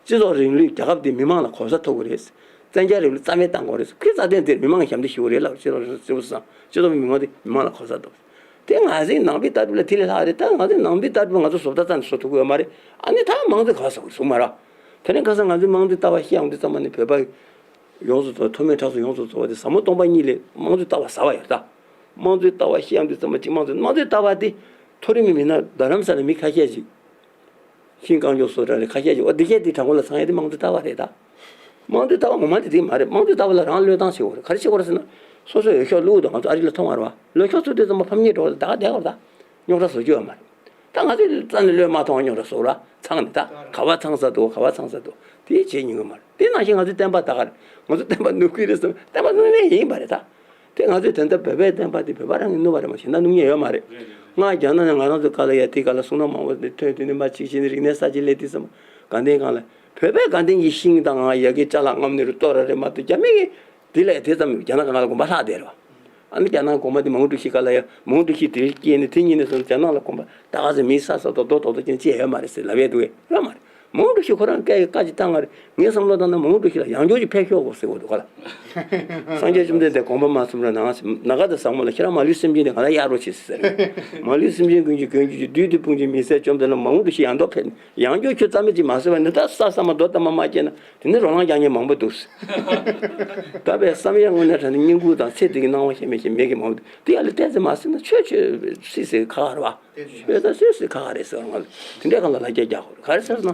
སྤྱི་ཚོགས་རིང་ལུགས་རྒྱལ་ཁབ་དེ་མི་མང་ལ་གོ་ས་ཐོབ་གི་རེད། བཙན་རྒྱལ་རིང་ལུགས་རྩ་མེད་བཏང་དགོས་རེད། ཁོའི་རྩ་དོན་དེར་མི་མང་ཞབས་འདེགས་ཞུ་གི་རེད་ལབ་སྤྱི་ཚོགས་རིང་ལུགས་སྤྱི་བོ་བཟང་། སྤྱི་ཚོགས་མི་མང་དེ་མི་མང་ལ་གོ་ས་ཐོབ། དེ་ང་ཚོའི་ནང་པའི་ལྟ་གྲུབ་ལ་དེ་ལས་ལྷག་རེད་ད་ང་ཚོའི་ནང་པའི་ལྟ་གྲུབ་ང་ཚོ་བཟོ་ལྟ་རྩ་ནས་བཟོ་ཐུབ་ཀྱི་ཡོད་མ་རེད། ཨ་ནི་ད་མང་གཙོའི་ག་ས་གོ་རེད་གཟུགས་མ་ར། དེ་རིང་ཁ་སང་ང་ཚོའི་མང་གཙོའི་ལྟ་བ་ཤེས་ཡོང་དུས་ཙམ་པ་ནི་བོད་པ། ཡོངས་སུ་རྫོགས་ཐོགས་མེད་གྲགས་སུ་ཡོངས་སུ་རྫོགས་པ་དེ་ཟབ་མོ་སྟོང་པ་ཉིད་ལས་དམངས་གཙོའི་ལྟ་བ་ཟབ་པ་ཡོད་ད། དམངས་གཙོའི་ལྟ་བ་ཤེས་ཡོང་དུས་ཙམ་པ་གཅིག་དམངས་གཙོའི་དམངས་གཙོའི་ལྟ་བ་དེ་མཐོ་རིམ་མི་སྣ་རྡ་རམ་ས་ལ་མི་ཁ་ཤས་ཤིག་ཤིང་རྐང་མགྱོགས་སོགས་ར་རེ་ཁ་ཤས་ཤིག་འོ་འདི་གས་དེ་དྲང་པོ་ལ་ཚང་ཡ་དེ་དམངས་གཙོའི་ལྟ་བ་རེད་ད། དམངས་གཙོའི་ལྟ་བ་ངོ་མ་དེ་དེ་མ་རེད། དམངས་གཙོའི་ལྟ་བ་ལ་རང་བློས་བཏང་བྱེད་དགོས་རེད། ག་རེ་བྱེད་དགོས་རེད་ཟེར་ན། སོ་སོའི་འོས་ཤོག་བླུགས་དང་ང་ཚོ་ཨ་རི་ལ་མཐོང་བ་རེད་བ། འོས་ཤོག་བླུགས་དུས་ཙམ་པ་ཕམ་ཉེས་འགྲོ་བ་ད་ག་བསྡད་དགོས་རེད་ད། རྙོག་དྲ་བཟོ་རྒྱུ་ཡོད་མ་རེད། ད་ང་ཚོའི་རྩ་ནས་བློས་མ་ཐོངས་རྙོག་དྲ་བཟོ་ར་ཚང་ནས་ད་ག་བ་ཚང་ས་འདུག་ག་བ་ཚང་ས་འདུག་དེ་བྱེད་ཉན་གི་མ་རེད། དེ་ནང་བཞིན་ང་ཚོའི་བསྟན་པ་ད་ག་རེད། ང་ཚོ་བསྟན་པ་ནུབ་ཀྱི་རེད་བསམ་བསྟན་པ་ནུབ་ནས་ཡིན་པ་རེད་ད། དེ་ང་ཚོས་དོན་དག་བོད་པའི་བསྟན་པ་དེ་བོད་པ་རང་གིས་ནུབ་པ་རེད་མ་གཞན་དག་ནུབ་མཁན་ཡོད་མ་རེད། སྔར་རྒྱ་ནག་ནས་ང་རང་ཚོའི་སྐབས་ལ་ཡ་དེའི་སྐབས་ལ་གསུང་རབ་མང་པོ་དེ་ཐོན་དུས་ནི་མ་གཅིག་བྱས་ནས་རིག་གནས་གསར་བརྗེ་སླེབས་དུས་ཙམ་དགའ་ལྡན་སྒང་ལ་བོད་པའི་དགའ་ལྡན་གྱི་ཤིང་དང་ཡ་གི་ཅ་ལག་རྔམ་ནས་རུ་གཏོར་ར་རེད་མ་གཏོགས་རྒྱ་མི་གིས་དེ་ལ་དེ་ཙམ་རྒྱ་ནག་སྒང་ལ་དགོན་པ་ལྷག་བསྡད་རེད་བ། ཨ་ནི་རྒྱ་ནག་དགོན་པ་དེ་མང་ཀྲུའུ་ཞི་སྐབས་ལ་ཡ་མང་ཀྲུའུ་ཞི་དེ་སྐྱེས་ནས་དེ་ཉིད་ནས་བཟུང་རྒྱ་ནག་ལ་དགོན་པ་ད་ག་ཚོད་མི་ས་ས་དོ་རྡོ་དོ་དོ་ཅན་ཅི་ཡ་ཡོད་མ་རེད་ཟེར་ལབ་ཡས་འདུག་གས་ཡོད་མ་རེད། མང་ཀྲུའུ་ཞི་ཁོ་རང་སྐད་ཀྱི་བཀའ་ཅིག་བཏང་ང་རེད། ངའི་བསམ་བློ་བཏང་ན་མང་ཀྲུའུ་ཞི་ལ་ཡང་བསྐྱར་ཅིག་ཕེབས་ཤོག་གོ་ཟེར་གོ་འདུག་ག་ལ། སངས་རྒྱས་བཅོམ་ལྡན་འདས་དགོངས་པ་མ་ཚོམ་ར་ནང་ན་ག་དང་བཟང་མོ་ལ་ཁྱེད་རང་མ་ལུས་སེམས་ཅན་དེ་ང་ལ་གཡར་རོགས་བྱེད་ཟེར། མ་ལུས་སེམས་ཅན་ཀུན་གྱི་མགོན་གྱུར་ཅིག་བདུད་འདུལ་དཔུང་གྱི་མི་སྲས་བཅོམ་ལྡན་འདས་མང་ཀྲུའུ་ཞི་ཡང་དོ་ཕེབས་ནས་ཡང་བསྐྱར་ཁྱོད་རྩ་མེད་ཅིག་མ་བཟོས་པ་ནི་ད་ས་ས་མ་རྡོ་ཏ་མ་མ་སྐྱེས་ན་དེ་ནི་རོ་ལངས་རྒྱག་མཁན་མང་པོ་འདུག་ཟེར། ད་བས་བསམ་ཡས་དངོས་གནས་དྲང་གནས་བསྙེན་བཀུར་དང་ཚེ་འདི་གི་སྣང་བ་ཤེས་མི་ཤེས་མེད་ཀྱི་མང་པོ་འདུག་དེ་ཡ་ལ་བལྟས་ཚེ་མ་སྲིད་ན་ཆོས་ཆོས་སྲིད་ཟེར་ཁ་ཁ་རེད་བ། ཆོས་ད་སྲིད་ཟེར་ཁ་ཁ་རེད་ཟེར་བ་ང་ལ་དེ་འདྲའི་སྒང་ལ་ལ་རྒྱ་རྒྱག་དགོས་རེད། ག་རེ་ཟེར་ན།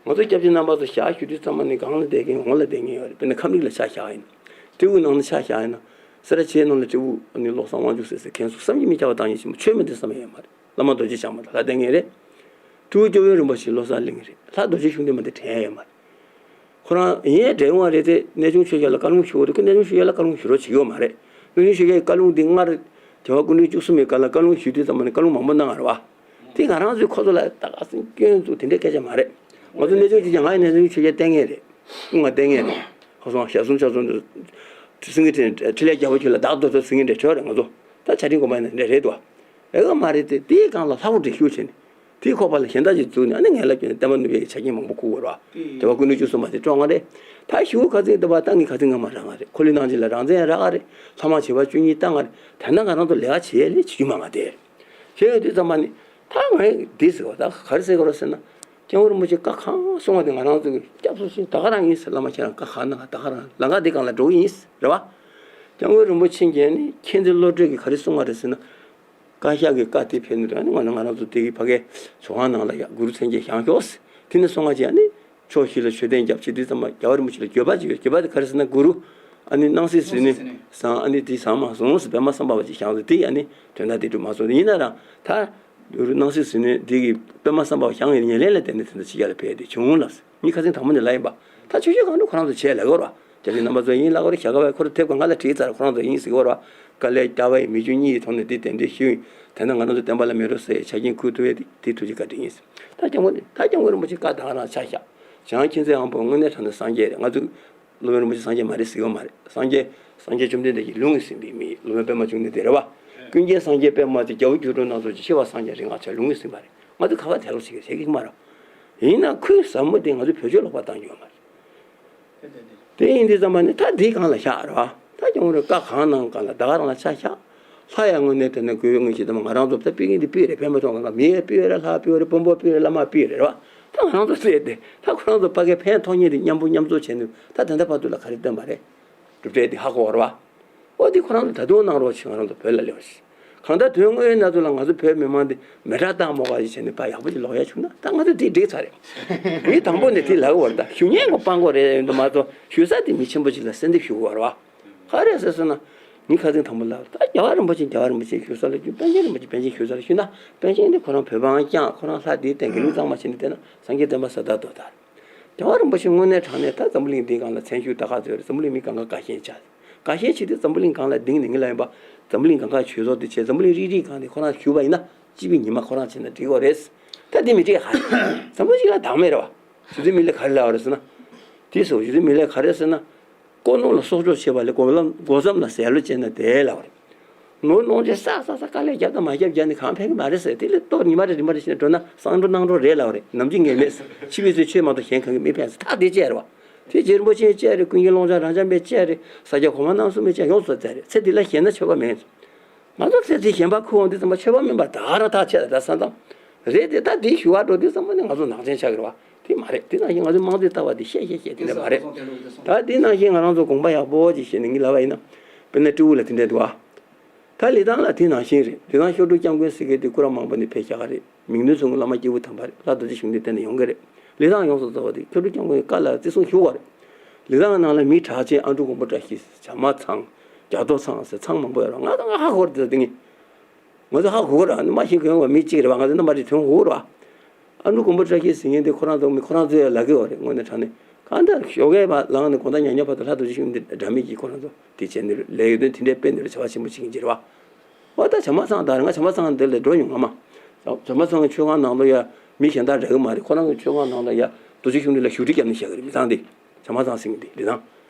ང་ཚོ་སྐྱབས་རྗེ་རྣམ་པ་ཚོ་ཞག་ཞུ་དུས་ཙམ་པ་ནས་སྒང་ལ་བསྡད་མཁན་འོག་ལ་བསྡད་མཁན་ཡོད་རེད། དཔེར་ན་ཁམས་རིགས་ལ་ཆ་བཞག་ཡིན་ན། སྤྲེའུ་ནང་ལ་ཆ་བཞག་ཡིན་ན། སེ་ར་བྱེས་ནང་ལ་སྤྲེའུ་ཨ་ནི་བློ་བཟང་དབང་ཕྱུག་ཟེར་ཟེར་མཁན་ཚོ་བསམ་གྱིས་མི་ཁྱབ་པ་བཏང་ཡིན་ཞིག་མ་ཆོས་མི་འདི་བསམ་ཡོད་མ་རེད། བླ་མ་རྡོ་རྗེ་འཆང་མ་དང་ལྷ་ལྡན་ངེས་རེད། སྤྲེའུ་སྐྱོབ་ཡུལ་རིན་པོ་ཆེ་བློ་བཟང་གླིང་རེད། ལྷ་རྡོ་རྗེ་ཤུགས་ལྡན་མ་འདི་དྲན་ཡོད་མ་རེད། ཁོ་རང་ཡིན་ཡང་འདྲེ་ཡོང་བ་རེད་དེ་གནས་ཆུང་ཆོས་རྒྱལ་ལ་བཀའ་ལུང་ཞུ་བ་རེད། ཁོ་གནས་ཆུང་ཆོས་རྒྱལ་ལ་བཀའ་ལུང་ཞུ་རོགས་བྱེད་ཀྱི་ཡོད་མ་རེད། གནས་ཆུང་ཆོས་རྒྱལ་གྱི་བཀའ་ལུང་འདི་སྔར་རྒྱལ་བ་སྐུ་ཕྲེང་བཅུ་གསུམ་པའི་སྐབས་ལ་བཀའ་ལུང་ཞུ་དུས་ཙམ་པ་ནས་བཀའ་ལུང་མང་པོ་གནང་བ་རེད་བ། དེ་ང་རང་ཚོའི་ཁོ་ཚོ་ལ་ད་ག་སེ་སྐྱོན་འཛུགས་དེ་འདྲའི་སྐད་ཆ་མ་རེད། ང་ཚོ་གནས་ཆུང་ཅིག་ཀྱང་ང་ཡི་གནས་ཆུང་ཆོས་རྒྱལ་བསྟེན་མཁན་རེད། སྐུ་ང་བསྟེན་མཁན་རེད། ཁ་སང་ཞག་གསུམ་ཆ་གསུམ་དུ་སེང་གེ་ཁྲི་ལས་རྒྱལ་པོ་ཁྱོད་ལ་བདག་ཏུ་ཐོབ་སེང་གེ་འདྲ་བྲོས་རེད། ང་ཚོ་ད་ཆ་འཕྲིན་དགོན་པ་ཡིན་ན་འདྲ་རེད་དོ། ཨེ་ག་མ་རེད་དེ། དེའི་སྒང་ལ་ལྷ་བུ་འདྲ་ཞུ་བྱས་ནས། དེའི་ཁོག་པ་ལ་གཞན་དག་ཅིག་བཙུགས་ནས། ཨ་ནི་ངན་ལབ་བརྒྱབ་ནས་བསྟན་པ་ནུབ་པའི་ཆ་རྐྱེན་མང་པོ་ཁུར་བ་རེད་བ། དེ་བ་སྐུ་ནུས་བཅུ་གསུམ་པ་དེ་སྤྲོ་ང་རེད། ད་ཞུ་ཁ་ཚིག་འདི་བ་ད་ངའི་ཁ་ཚིག་ངོ་མ་རང་ང་རེད། འཁོར་ལོའི་ནང་ཅིག་ལ་རང་བཙན་རག་ག་རེད། ལྷ་མང་བྱེ་བ་བཅུ་གཉིས་བཏང་ང་རེད། དེ་ན་ང་རང་ཚོ་ལས་ཀ་བྱེད་ལས་བྱེད་རྒྱུ་མང་ང་དེ་རེད། བྱས་ཡོད་དུས་ཙམ་པ་ནི། ད་ངས་འདི་ཟེར་བ་ད་ག་རེ་ཟེར་དགོས་རེད་ཟེར་ན། སྐྱབས་མགོན་རིན་པོ་ཆེ་བཀའ་གང་གསུང་བ་དེ་ང་རང་ཚོ་གི་སྐྱབས་སུ་མཆི། ད་ག་རང་ཡིན་ཟེར། བླ་མ་ཁྱེད་རང་བཀའ་གང་གནང་ད་ག་རང་ལམ་ཁ་འདི་སྒང་ལ་འགྲོ་གི་ཡིན་ཟེར། རེད་བ། སྐྱབས་མགོན་རིན་པོ་ཆེ་མཁྱེན་ནས་མཁྱེན་བརྩེ་བློ་གྲོས་ཀྱིས་ག་རེ་གསུང་བ་རེད་ཟེར་ན། བཀའ་ཤག་གི་བཀའ་དེ་ཕེབས་ནས་ཨ་ནི་ང་ང་རང་ཚོ་དེ་གི་ཕ་གའི་ཚོགས་ཁང་ནང་ལ་ཡ་གུ་རུ་མཚན་བརྒྱད་བཞེངས་ཤོག་ཟེར། དེ་ནས་སོང་ང་ཅི་ཨ་ནི་ཕྱོགས་བཞི་ལ་མཆོད་རྟེན་བརྒྱབ་བྱས་དུས་ཙམ་པ་རྒྱལ་བ་རིན་པོ་ཆེ་ལ་འགྱོད་པ་ཅིག་ཡོད། འགྱོད་པ་དེ་ག་རེ་ཟེར་ན། གུ་རུ། ཨ་ནི་སྣང་སྲིད་ཟིལ་གནོན་བཟང་། ཨ་ནི་དེ་བཟང་མ་སོང་ཟེར། པད་མ་བསམ་འཕེལ་བ་ཅིག་བཞེངས་ཟེར། དེ་ཨ་ནི་དོན་དག་དེ་འགྲུབ་མ་སོང་། ཡིན་ན་རང་ད་གུ་རུ་སྣང་སྲིད་ཟིལ་གནོན་དེ་གི་པད་མ་བསམ་འཕེལ་བ་བཞེངས་ཡོད་ཉེར་ལེན་ལ་བརྟེན་ནས་དེ་འདྲ་ཅིག་ཡ་ལ་ཕེབས་དེ་བྱུང་ལབ་ཟེར། ངས་ཁ་སང་དང་པོ་ནས་ལབ་ཡིན་པ། ད་ཆོས་བཤད་གང་འགྲོ་ཁོ་རང་ཚོ་བྱས་ལབ་ཀྱི་ཡོད་རེད་བ། རྒྱ་མི་རྣམ་པ་ཚོ་ཡིན་ལབ་ཀྱི་ཡོད་རེད། ཞྭ་སྒབ་པའི་ཁོ་རང་ཐེབས་གང་ག་ལ་བྲིས་ཚར། ཁོ་རང་ཚོ་ཡིན་ཟེར་གྱི་ཡོད་རེད་བ། དཀའ་ལས་རྒྱག་པའི་མི་རྒྱུ་གཉིས་ཀྱི་ཐོག་ནས་འདི་གདན་འདྲེན་ཞུས་ཡིན། དེ་ན་ང་རང་ཚོ་བསྟན་པ་ལ་མེ་རོ་བསྲེགས་ཆ་རྐྱེན་ཁུར་ཐུབ་ཡས་དེ་དེ་ཐུགས་རྗེ་བཀའ་དྲིན་ཡིན་ཟེར། ད་སྐྱབས་མགོན་ད་སྐྱབས་མགོན་རིན་པོ་ཆེ་བཀའ་ད་ག་རང་ཆ་བཞག་བྱང་ཁྱིམ་མཚེས་དབང་པོ་དངོས་གནས་དྲང་གནས་སངས་རྒྱས་རེད། ང་ཚོ་སློབ་དཔོན་རིན་པོ་ཆེ་སངས་རྒྱས་མ་རེད་ཟེར་གྱི་ཡོད་མ་རེད། སངས་རྒྱས་སངས་རྒྱས་བཅོམ་ལྡན་འདས་ཀྱིས་ལུང་གིས་ཟིན་པའི་མི་སློབ་དཔོན་པདྨ་འབྱུང་གནས་དེ་རེད་བ། ཀུན་མཁྱེན་སངས་རྒྱས་པདྨ་དེ་རྒྱལ་པོ་སྐྱབས་འགྲོ་རྣམ་ཚོགས་ཀྱི་ཆེ་བ་སངས་རྒྱས་རིགས་ལྔ་ཆ་ལུང་གིས་ཟིན་པ་རེད། ང་ཚོས་ག་པར་དད་ལོག་བྱེད་ཀྱི་བྱེད་ཀྱི་མ་རེད། ཡིན་ན་ཁོའི་ཟབ་མོ་དེ་ང་ཚོས་བེད་སྤྱོད་ལོག་པ་བཏང་རྒྱུ་ཡོད་མ་རེད། དེ་ཡིན་དུས་ཙམ་པ་ནི་ད་འདི་སྒང་ལ་བཞག་རེད་བ། ད་སྐྱབས་མགོན་རེད། བཀའ་གང་གནང་སྒང་ལ་ད་ག་རང་ལ་ཆ་བཞག་ལྷ་ཡང་དངོས་གནས་དེ་ནས་དགོས་ངེས་ཤིག་དང་། ང་རང་ཚོ་ད་སྤུས་ཀ་འདི་སྤུས་རེད། ཕན་མ་ཐོགས་གང་ག་མི་ཡས་སྤུས་རེད། ལྷ་སྤུས་རེད། དཔོན་པོ་སྤུས་རེད། བླ་མ་སྤུས་རེད་བ། ད་ང་རང་ཚོ་བཙལ་ཏེ་ད་ཁོ་རང་ཚོ་ཕ་གའི་ཕན་ཐོགས་མཁན་དེ་མཉམ་པོ་མཉམ་འཛོམས་བྱས་ནས་ད་ད་ལྟ་བར་དུ་ལ་ག་རེ་བཏོན་པ་རེད། གྲུབ་འབྲས་དེ་ཧ་གོ་བ་རེད་བ། ཨོ་དེ་ཁོ་རང་ཚོ་ད་དུང་གནང་རོགས་བྱེད། ང་རང་ཚོ་བོད་ལ་སླེབས་པ་ཞིག་གང་ལྟར་དོན་དངོས་ཡོད་གནས་ཚུལ་ལ་ང་ཚོ་བོད་མི་མང་དེ་མེ་སྲེག་བཏང་མོ་ག་ཞིག་བྱས་ནས་ཕར་ཡག་པོ་ཅིག་ལོག་ཡ་བྱུང་ན་ད་ང་ཚོ་དེ་འགྲིག་ཚར་རེད། མི་དང་པོ་ནས་དེ་ལབ་ཀྱི་ཡོད་རེད། ད་ཞུ་མཁན་ཀྱང་སྤང་དགོས་རེད་མ་གཏོགས་ཞུ་ས་དེ་མི་ཆེན་པོ་ཅིག་ལ་གསལ་འདེབས་ཞུ་དགོས་རེད་བ། ག་རེ་ཟེར་སོང་ན། ངས་ཁ་སང་དང་པོ་ལབ། ད་རྒྱལ་བ་རིན་པོ་ཆེ་རྒྱལ་བ་རིན་པོ་ཆེ་ཞུ་ས་ལ་རྒྱུ། པཎ་ཆེན་རིན་པོ་ཆེ་པཎ་ཆེན་ཞུ་ས་ལ་ཞུས་ན། པཎ་ཆེན་དེ་ཁོ་རང་བོད་འབངས་བསྐྱངས། ཁོ་རང་ལྷ་དེའི་སྟེང་དགེ་ལུགས་གཙང་མ་བྱས་ནས་བསྡད་ན་སངས་རྒྱས་བསྟན་པ་ཟབ་ཏུ་དར། རྒྱལ་བ་རིན་པོ་ཆེ་དངོས་གནས་དྲང་གནས་ད་འཛམ་བུ་གླིང་འདིའི་སྒང་ལ་མཚན་ཤུགས་ད་ག་ཚོད་རེད། འཛམ་བུ་གླིང་མི་གང་ག་དགའ་ཞེན་བྱ། དགའ་ཞེན་བྱེད་དུས་འཛམ་བུ་གླིང་སྒང་ལ་ལྡིང་ནས། ངས་ལབ་ཡིན་པ། འཛམ་བུ་གླིང་གང་ག་ཆོས་ཚོགས་དེ་བྱས། འཛམ་བུ་གླིང་རིལ་རིལ་སྒང་དེ་ཁོ་རང་ཞུས་པ་ཡིན་ན། སྤྱི་པའི་ཉི་མ་ཁོ་རང་བྱས་ན་འགྲིག་གི་རེད། ད་དེ་མི་འགྲིག་ག་རེད། འཛམ་བུ་གཅིག་ལ་བདག་མེད་རེད་བ། གཞི་རྩའི་མི་ལ་ག་རེ་ལབ་པ་རེད་ཟེར་ན། དེ་སོ་གཞི་རྩའི་མི་ལ་ག་རེ་ཟེར་ན། ཀོ་ནོར་ལ་གསོག་འཇོག་བྱེད་པ་ལས་སྒོ་ལམ་སྒོ་མཚམས་ལ་ཟས་ལོ་བཅད་ན་བདེ་ལབ་པ་རེད། ནོར་སློང་ཆེད་བསགས་བསགས་བསགས་དཀའ་ལས་རྒྱབ་དང་མ་རྒྱབ་རྒྱག་ནས་གང་ཕན་གི་མ་རེད་ཟེར། དེ་ལས་ལྟོ་རིམ་པ་རེ་རིམ་པ་རེ་བྱས་ནས་འགྲོ་ན་གསང་འགྲོ་གནང་འགྲོ་རེད་ལབ་པ་རེད། ནམ་རྒྱུན་ངས་མེད་ཟེར། འཆི་བའི་ཚེ་ཆོས་མ་གཏོགས་གཞན་གང་གིས་མི་ཕན་ཟེར། ཐག་དེ་བཅད་རེད་བ། དེ་རྗེ་རིན་པོ་ཆེས་བཅད་རེད། ཀུན་མཁྱེན་ཀློང་ཆེན་རབ་འབྱམས་པས་བཅད་རེད། ས་སྐྱ་གོང་མ་རྣམ་གསུམ་པས་བཅད། ཡོངས་སུ་བཅད་རེད། ཚེ་འདི་ལ་ཞེད་སྣང་ཆོག་ག་མེད། ང་ཚོ་ཚེ་འདིའི་ཞེན་པ་ཁུར་འོང་དུས་ཙམ་པ་ཆོས་པ་མིན་པ་ད་ག་རང་ཐག་ཆད་ལ་ད་ས་མཚམས་རེད་དེ། ད་འདི་ཞུ་བ་འགྲོ་དུས་ཙམ་པ་ནི་ང་ཚོ་ནག་ཅན་ཆགས་ཀྱི་རེད་བ། དེ་མ་རེད། དེ་ནང་བཞིན་ང་ཚོའི་དམངས་གཙོའི་ལྟ་བ་དེ་བཤད་བཤད་བཤད་དེ་འདྲ་མ་རེད། ད་དེ་ནང་བཞིན་ང་རང་ཚོ་དགོངས་པ་ཡག་པོ་ཅིག་བཞེས་ནས་ངས་ལབ་པ་ཡིན་ན། དཔེར་ན་སྤྲེའུ་ལ་དེ་འདྲ་འདུག་ཨ། ད་ལི་ཐང་ལ་དེ་ནང་བཞིན་རེད། ལི་ཐང་ཤོག་དྲུག་སྐྱབས་མགོན་ཟེར་མཁན་དེ་སྐུ་རབ་མང་པོ་ནས་ཕེབས་བཞག་ག་རེད། མིང་དོན་མཚུངས་ཀྱི་བླ་མ་སྐྱེས་བུ་དམ་པ་རེད། ལྷ་རྡོ་རྗེ་གཞུང་འདི་བསྟེན་ནས་ཡོང་གི་རེད། ལི་ཐང་ཡོངས་སུ་རྫོགས་པ་དེ་ཁྱོད་ཚོ་སྐྱབས་མགོན་གྱི་བཀའ་ལ་བརྩི་སྲུང་ཞུ་དགོས་རེད། ལི་ཐང་ནང་ལ་མི་གྲགས་ཅན་ཨ་འབྲུག་མགོན་པོ་བཀྲ་ཤིས། བྱམས་པ་ཚང་། རྒྱ་མདོ་ཚང་ཟེར་ཚང་མང་པོ་ཡོད་རེད། ང་ཚོ་ང་ཧ་གོ་རེད་དེ་ངས། ང་ཚོ་ཧ་གོ་གི་རེད། མ་ཤེས་མཁན་བ་མི་གཅིག་རེད་བ། ང་ཚོ་རྣམ་པ་ཅིག་དོན་གོ་གི་རེད་བ། ཨ་འབྲུག་མགོན་པོ་བཀྲ་ཤིས་ཟེར་མཁན་དེ་ཁོ་རང་ཚོ་མི་ཁོ་རང་ཚོའི་ལ་གི་བ་རེད། དངོས་གནས་དྲང་གནས་གང་ལྟར་ཞོགས་ཀས་བ་ལངས་ནས་དགོང་དག་ཉལ་ཉལ་བར་དུ་ལྷ་རྡོ་རྗེ་གཞུང་འདི་འདྲ་མི་གིས་ཁོ་རང་ཚོ་དེ་བྱས་ནས་ལས་ཡོད་དོན་དེ་འདྲའི་སྤེལ་ནས་རེད། བྱ་བ་ཆེན་པོ་བྱེད་མཁན་ཅིག་རེད་བ། འོ་ད་བྱམས་པ་ཚང་དང་རེད། ང་བྱམས་པ་ཚང་འདི་ལ་འགྲོ་མྱོང་ང་མ། བྱམས་པ་ཚང་གི་མཆོད་ཁང་ནང་ལ་ཡ་མི་གཞན་དག་རག་གི་མ་རེད། ཁོ་རང་གི་མཆོད་ཁང་ནང་ལ་ཡ་རྡོ་རྗེ་གཞུང་འདི་ལ་བཞུགས་ཁྲི་བརྒྱབ་ནས་བཞག་གི་རེད། མི་ཚང་འདི། བྱམས་པ་ཚང་ཟེར་མཁན་དེ་ལི་ཐང་།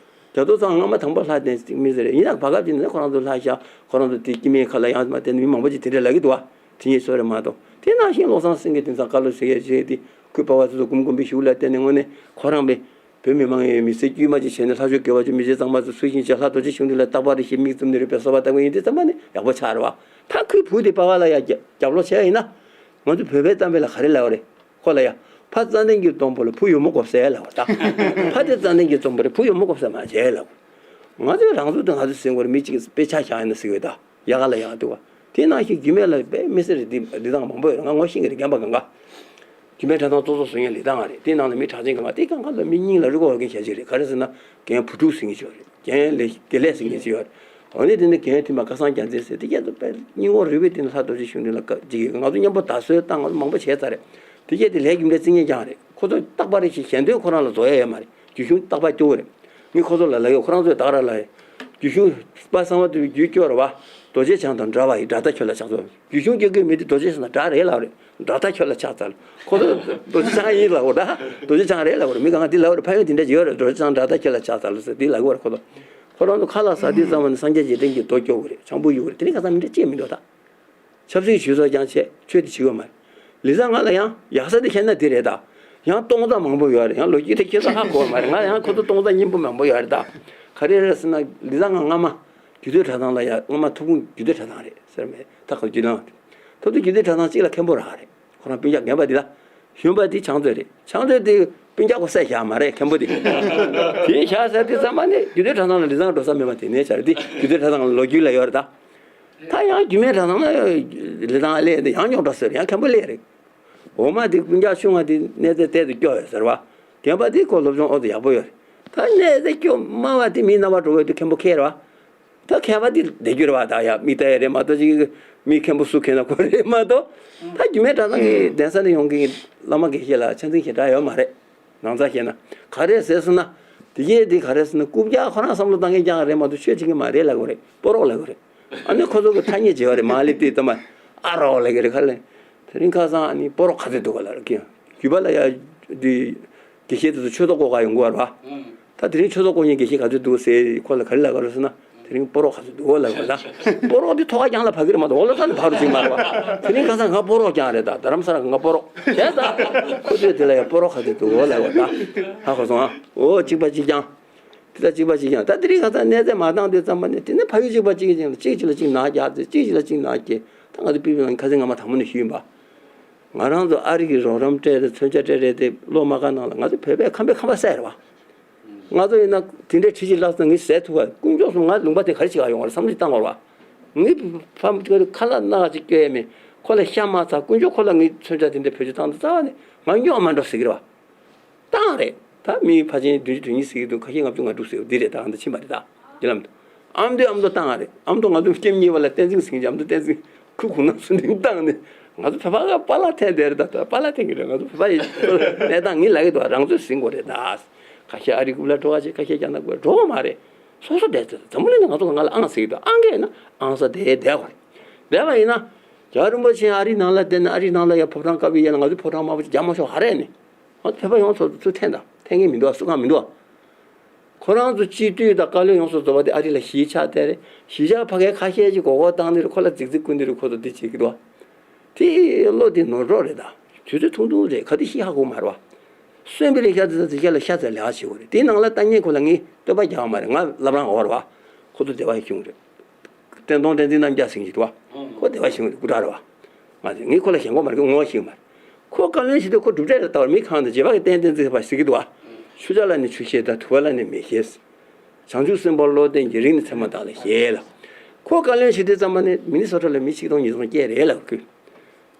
རྒྱ་མདོ་ཚང་སྔ་མ་དང་པོ་ལྷ་བསྟེན་རྩིས་མེད་ཟེར་རེད། ཡིན་ནའང་བར་སྐབས་དེ་ནས་ཁོ་རང་ཚོ་ལྷ་བཞག་ཁོ་རང་ཚོ་དེ་སྐྱེ་དམན་ཁ་ལ་ཡང་མ་བསྟེན་མི་མང་པོ་ཅིག་དེ་འདྲ་ལབ་ཀྱི་འདུག་བ། དེ་ཉིད་སོ་རེད་མ་གཏོགས། དེ་ནང་བཞིན་བློ་བཟང་སེང་གེ་དེང་སང་བཀའ་སློབ་ཟེར་ཡས་བྱས་ཏེ་ཁོའི་པ་ཕ་ཚོ་ཚོ་སྒོམ་སྒོམ་པའི་གཞུག་ལ་བརྟེན་ནས་དངོས་གནས་ཁོ་རང་པས་བོད་མི་མང་ཡི་མི་ཚེ་དཀྱུས་མ་ཅིག་བྱས་ནས་ལྷ་ཆོས་དགེ་བ་ཅིག་མི་ཚེ་གཙང་མ་ཚོ་ཚུལ་བཞིན་བྱས་ལྷ་རྡོ་རྗེ་གཞུང་འདི་ལ་རྟག་པར་རེ་ཞིག་མིག་བཙུམ་ནས་རེ་དཔེ་གསོལ་བ་བཏབ་ཀྱི་ཡིན་དུས་ཙམ་པ་ནི་ཡག་པོ་ཆགས་རེད་བ། ད་ཁོའི་བུ་དེ་པ་ཕ་ལ་ཡ་རྒྱབ་ལོག་བྱས་ཡིན་ན། ང་ཚོ་བོད་པའི་གཏམ་དཔེ་ལ་ག་རེ་ལབ་པ་རེད། ཁོ་ལ་ཡ། ཕ་ཙན་དན་གྱི་སྡོང་པོ་ལ་བུ་ཡོལ་མོ་བཀོབ་ཟེར་ལབ་པ་ད། ཕ་དེ་ཙན་དན་གྱི་སྡོང་པོ་རེད། བུ་ཡོལ་མོ་བཀོབ་ཟེར་མ་བྱས་ལབ། ང་ཚོས་རང་ཚུགས་དང་ང་ཚོས་ཟིན་དགོས་རེད། མི་གཅིག་གིས་དཔེ་ཆ་བཞག་ཡིན་ན་ཟེར་གི་ཡོད་ད། ཡག་ག་ལ་ཡག་འདུག་བ། དེ་ནང་བཞིན་རྒྱུད་སྨད་ལ་དཔེ་མི་སྲིད་རེད། འདི་འདི་དང་མང་པོ་ཡོད་རེད། ང་ངོ་ཤེས་ཀྱི་རེད། རྒན་པ་གང་ག་རྒྱུད་སྨད་གྲྭ་ཚང་གཙོ་ཚོགས་བཟོ་མཁན་ལི་ཐང་ང་རེད། དེ་ནང་ལ་མི་གྲགས་ཅན་གང་ག་དེ་གང་ག་ལ་མི་སྙིང་ལ་རུས་པ་ཡོད་མཁན་ཞེ་ཅིག་རེད། ག་རེ་ཟེར་ན་རྒན་བུ་ཕྲུག་ཟེར་མཁན་ཅིག་ཡོད་རེད། རྒན་ལས་དགེ་ལས་ཟེར་མཁན་ཅིག་ཡོད་རེད། འོ་ནི་དེ་ནི་རྒན་དེ་མ་ཁ་སང་རྒྱལ་མཚན་ཟེར་དེ་སྐད་དུ་དཔེ་སྙིང་ཁོང་རུས་པའི་གཏིང་ལ་ལྷ་རྡོ་རྗེ་གཞུང་འདི་ལ་བཀའ་ཅིག་ང་ཚོ་མཉམ་པོ་ད་གསོལ་བཏང་། ང་ཚོ་མང་པོ་བྱས་ཚར་རེད། དེ་སྐད་དེ་ལས་རྒྱུ་འབྲས་རྩིས་ངན་རྐྱང་རེད། ཁོ་ཚོ་རྟག་པར་རེ་ཞིག་ཞལ་འདོན་ཁོ་རང་ལ་བཟོ་ཡ་ཡོད་མ་རེད། རྒྱུད་གཞུང་རྟག་པར་སྐྱོ་བོ་རེད། ངས་ཁོ་ཚོ་ལ་ལབ་ཡོད། ཁོ་རང་ཚོས་ད་ག་རང་ལབ་ཡོད། རྒྱུད་གཞུང་དཔལ་གསང་བ་འདུས་པའི་རྒྱུད་སྐྱོ་རེད་བ། རྡོ་རྗེ་འཆང་དང་འདྲ་བ་ཡི་དགྲ་ལྟ་ཁྱོད་ལ་ཕྱག་འཚལ། རྒྱུད་གཞུང་སྐྱོ་གི་མི་དེ་རྡོ་རྗེ་འཆང་དང་འདྲ་རེད་ལབ་རེད། དགྲ་ལྟ་ཁྱོད་ལ་ཕྱག་འཚལ། ཁོ་ཚོ་རྡོ་རྗེ་འཆང་ཡིན་ལབ་དགོས་ར། རྡོ་རྗེ་འཆང་རེད་ལབ་དགོས་ར། མི་གང་ག་འདི་ལབ་དགོས་ར། ཕན་ཡོན་དེ་འདྲ་ཅིག་ཡོད་རེད། རྡོ་རྗེ་འཆང་དགྲ་ལྟ་ཁྱོད་ལ་ཕྱག་འཚལ་ཟེར་འདི་ལབ་དགོས་ར། ཁོ་ཚོ་ཁོ་རང་ཚོ་ཁ་ལག་ཟ་དུས་ཙམ་པ་ནི་སངས་རྒྱས་རྗེས་དྲན་གྱི་རྡོ་སྐྱོར་དགོས་རེད། ཆང་བུ་གཡུག་དགོས་རེད། དེ་རིང་ཁ་སང་མི་འདྲ་ཅིག་མི་འདུག་ད། ཆབ་སྲིད་ཇུས་གསོག་ཀྱང་བྱས། ཆོས་དེ་བྱེད་དགོས་མ་རེད། ལི་ཙཱ་ང་ལ་ཡང་ཡག་ས་དེ་ཁྱེད་ན་དེ་རེད་ད། ཡང་སྟོང་རྩ་མང་པོ་ཡོད་རེད། ཡང་ལོ་རྒྱུས་དེ་ཁྱེད་ཚོ་ཧ་གོ་མ་རེད། ང་ཡང་ཁོ་ཚོ་སྟོང་རྩ་སྙིང་པོ་མང་པོ་ཡོད་རེད་ད། ག་རེ་རེད་ཟེར་ན་ལི་ཙཱ་ང་སྔ་མ་རྒྱུད་སྟོད་གྲྭ་ཚང་ལ་ཡ་སྔ་མ་ཐུབ་ཕུན་རྒྱུད་སྟོད་གྲྭ་ཚང་རེད་ཟེར་མེད་ད། ག་རྒྱུད་ནང་ཐུབ་ཕུན་རྒྱུད་སྟོད་གྲྭ་ཚང་གཅིག་ལ་མཁན་པོ་རག་རེད། ཁོ་རང་སྤུན་ཀྱག་རྒན་པ་འདི་ལ། གཞོན་པ་འདི་ཕྱག་མཛོད་རེད། ཕྱག་མཛོད་དེ་སྤུན་ཀྱག་ཁོ་བསད་བཞག་མ་རེད་མཁན་པོ་འདི། དེ་བཞག་ཟེར་དུས་ཙམ་པ་ནི་རྒྱུད་སྟོད་གྲྭ་ཚང་ལ་ལི་ཙཱ་འགྲོ་ས་མེད་པ་དེ་ནས་བྱ་རེད། དེ་རྒྱུད་སྟོད་གྲྭ་ཚང་ལ་ལོ་རྒྱུས་ལ་ཡོད་རེད་ད། ད་ཡང་རྒྱུད་སྨད་གྲྭ་ཚང་ལ་ལི་ཙཱ་སླེབས་ཏེ་ཡང་རྙོག་དྲ་ཟེར་ཡང་མཁན་པོ་སླེབས་རེད། འོ་མ་དེ་སྤུན་ཀྱག་ཆུང་བ་དེ་གནས་ཚད་ཏོག་ཙམ་སྐྱོ་ཡོད་ཟེར་བ། རྒན་པ་དེ་ཁོ་སློབ་སྦྱོང་ཨོ་ཙམ་ཡག་པོ་ཡོད་རེད། ད་གནས་ཚད་སྐྱོ་དམའ་བ་དེ་མི་རྣམ་པ་འགྲོ་བའི་དུས་མཁན་པོ་ཁེལ་རེད་བ། ད་མཁས་པ་དེ་བསྡད་རྒྱུ་རེད་བ། ད་ཡ་མི་ལྟ་ཡ་རེད་མ་གཏོགས་ཅིག་མི་མཁན་པོ་སུ་མཁས་ན་ཁོ་རེད་མ་གཏོགས། ད་རྒྱུད་སྨད་གྲྭ་ཚང་གི་གདན་ས་ནས་ཡོང་མཁན་གྱི་བླ་མ་དགེ་བཤེས་ལ་ཆ་འཛིན་ཞེ་དྲག་ཡོད་མ་རེད། ནང་ཚ་བཤད་ན་ག་རེ་ཟེར་སོང་ན། དེ་གས་དེ་ག་རེ་ཟེར་ན་རྐུབ་བཀྱག་ཁོ་རང་བསམ་བློ་བཏང་མཁན་རྐྱང་རེད་མ་གཏོགས་ཆོས་བྱེད་མཁན་མ་རེད་ལབ་དགོས་རེད། སྤོ་རོག་ལབ་དགོས་རེད། ཨ་ནི་ཁོ་ཚོ་གི་ཐ་སྙད་བྱེད་པ་རེད། མ་ལེབ་དེ་ལྟ་མ་ཨ་རོག་ལབ་ཀྱི་རེད་ཁ་ལེ། དེ་རིང་ཁ་སང་ཨ་ནི་སྤོ་རོག་ག་ཚོད་འདུག་ག་ལབ་རེད་ཀྱི། རྒྱུད་པ་ལ་ཡ་དེ་དགེ་བཤེས་དེ་ཚོ་ཆོས་ཐོག་བསྐོར་ག་ཡོང་གི་བ་རེད་བ། ད་དེ་རིང་ཆོས་ཚོགས་སྐོར་མཁན་དགེ་བཤེས་ག་ཚོད་འདུག་ཟེར་ཁོ་ལ་ག་རེ་ལབ་ག་རེ་ཟེར་ན། དེ་རིང་སྤོ་རོག་ག་ཚོད་འདུག་ལབ་ག་ལ། སྤོ་རོག་འདི་ཐོག་ཁ་རྐྱང་ལ་ཕ་གི་རེད་མ་གཏོགས་འོག་ལ་ས་ནས་ཕ་རུ་ཅིག་མ་རེད་བ། དེ་རིང་ཁ་སང་ང་སྤོ་རོག་རྐྱང་རེད་ད། རྡ་རམ་ས་ལ་ང་སྤོ་རོག་བྱས་ད། ཁོ་ཚོས་དེ་ལ་ཡང་སྤོ་རོག་ག་ཚོད་འདུག་ལབ་ག་ད། ཧ་གོ་སོང་ཨ། འོ་གཅིག་པ་གཅིག་རྐྱང་། དེ་ལ་གཅིག་པ་གཅིག་རྐྱང་། ད་དེ་རིང་ཁ་སང་གནས་ཚད་མ་བཏང་དུས་ཙམ་པ་ནས་དེ་ནས་ཕ་ཡུལ་གཅིག་པ་གཅིག་གིས་གཅིག་གཅིག་ལ་གཅིག་ནག་རྒྱག་ཚེ་གཅིག་གཅིག་ལ་གཅིག་ནག་སྐྱེ། ད་ང་ཚོ་པི་པི་ལ་ཁ་སང་སྔ་མ་དང་པོ་ནས་ཞུས་ཡིན་པ། ང་རང་ཚོ་ཨ་རི་གི་རོགས་རམ་སྤྲད་རེད། མཚོན་ཆ་སྤྲད་རེད་དེ་བློ་མ་དགའ་གནང་ལ་ང་ཚོ་བོད་པས་ཁམས་པའི་ཁམས་པ་བསད་རེད་བ། ང་ཚོ་ཡིན་ན་དེ་འདྲའི་ཁྲི་གཅིག་ལྷག་ཙམ་ངས་བཟས་ཐུབ་པ། དཀོན་མཆོག་གསུམ་ང་ལུང་པ་དེ་ག་རེ་བྱེད་ག་ཡོང་བ་རེད་བསམ་བློ་ཞིག་བཏང་བ་རེད་བ། ངའི་ཕ་མ་ཁ་ལག་སྣ་ཁ་ཅིག་སྐྱོ་ཡས་མེད། ཁོ་ལ་ཤ་མ་ཚ། དཀོན་མཆོག་ཁོ་ལ་ངའི་མཚོན་ཆ་དེ་འདྲ་བེད་སྤྱོད་བཏང་དུས་རྩ་བ་ནས་ང་རྙོག་མ་འགྲོ་ཟེར་གི་རེད་བ། བཏང་རེད། ད་མི་ཕལ་ཆེར་བདུན་ཅུ་དོན་གཉིས་ཟེར་གི་འདུག་ཁ་ཤས་ལྔ་བཅུ་ང་དྲུག་ཟེར་གི་འདི་རེད། ད་ཨ་མདོ་ཕྱིན་པ་རེད། ད་རྒྱ་ལམ་དུ་ཨ་མདོས་ཨ་མདོ་བཏང་རེད། ཨ་མདོ་ང་ཚོ་ཁྱིམ་གཉིས་པ་ལ་བསྟན་འཛིན་ཟེར་གི་ཨ་མདོ་བསྟན་འཛིན་ཁུ་ཁུ་ན་སུ་འདི་བཏང་ནས་ང་ཚོ་བོད་པ་ག་པཱ་ལགས་འཐེན་བསྡད་རེད། ད་ད་པཱ་ལགས་འཐེན་གི་རེད། ང་ཚོ་བོད་པ་ཡི་གནས་སྟངས་ངས་ལབ་གི་འདུག་རང་ཚོས་ཟིན་དགོས་རེད། ད་ཁ་ཤས་ཨ་རི་རྐུབ་ལ་འགྲོ་བ་བྱེད། ཁ་ཤས་རྒྱ་ནག་རྐུབ་ལ་འགྲོ་གི་མ་རེད། སོ་སོ་བསྡད་ཚེ་འཛམ་བུ་གླིང་ནས་ང་ཚོ་ང་ལ་ཨང་ཟེར་གི་འདུག་ཨང་གས་ན་ཨང་ས་དེ་བསྡད་དགོས་རེད། བསྡད་པ་ཡིན་ན་རྒྱལ་བ་རིན་པོ་ཆེ་ཨ་རིའི་ནང་ལ་བསྡད་ན་ཨ་རིའི་ནང་ལ་ཡ་ཕོ་བྲང་དཀར་པོའི་ཡན་ལ་ང་ཚོའི་ཕོ་བྲང་དམར་པོ་ཅིག་རྒྱག་མ་ཆོག་ཧ་རེད་ནི། ང་ཚོ་བོད་པ་ཡོངས་སུ་ཚུར་འཐེན་དང་འཐེན་མཁན་མི་འདུག་སུ་གང་མི་འདུག་ཁོ་རང་ཚོ་སྤྱི་འཐུས་དང་བཀའ་བློན་ཡོངས་སུ་རྫོགས་པ་དེ་ཨ་རི་ལ་གཞིས་ཆགས་བསྡད་རེད། གཞིས་ཆགས་ཕ་གིར་ཁ་ཤས་ཀྱིས་མགོ་སྐོར་བཏང་ནི་རེད། ཁོ་ལ་རྫིག་རྫིག་བསྐུར་ནི་རེད། ཁོ་ཚོ་འདི་བྱེད་ཀྱི་འདུག་དེ་བློ་དེ་ནོར་འགྲོ་རེད། ད་དུས་ཚོད་ཐུང་ཐུང་རེད། ག་དུས་ཤི་ཧ་གོ་མ་རེད་བ། གསོན་པའི་རིང་ཤ་ཚ་ཚ་ཤ་ལ་ཤ་ཚ་ལས་ཀ་བྱེད་དགོས་རེད། དེའི་ནང་ལ་ལྟ་མཁན་ཁོ་ལ་ངས་བསྟོད་པ་རྒྱག་པ་མ་རེད། ང་བླ་བྲང་འོག་རེད་བ། ཁོ་ཚོ་སྡེ་བ་ཞིག་བྱུང་རེད། བསྟན་སྟོང་བསྟན་འཛིན་རྣམ་རྒྱལ་ཟེར་གྱི་འདུག་བ། ཁོ་སྡེ་བ་ཞིག་སྐུ་དྲག་རེད་བ། ང་ཚོས་ངས་ཁོ་ལ་ཞེན་ཁོག་མ་རེད། ཁོ་ངོ་ཤེས་མ་རེད། ཁོ་བཀའ་བློན་ཞིག་འདུག་ཁོ་གྲུབ་འབྲས་ལ་ལྟ་བར་མི་གང་དང་རྗེས་དཔག་གི་རྟེན་བསྟན་འཛིན་པ་ཟེར་གྱི་འདུག་བ། ཆུ་བྱ་ལ་ནི་ཆུ་ཤེལ་དང་དུ་བ་ལ་ནི་མེ་ཤེལ། བྱང་ཆུབ་སེམས་དཔའ་བློ་ལྡན་གྱི་རིགས་ནི་ཚད་མ་དག་ལ་ཞེས་ལ། ཁོ་བཀའ་བློན་ཞིག་དུས་ཙམ་པ་ནི་མི་ནི་སོ་ཊ་ལ་མི་ཆིག་སྟོང་ཉིས་སྟོང་སྐྱེས་རེད་ལ་ཁུ།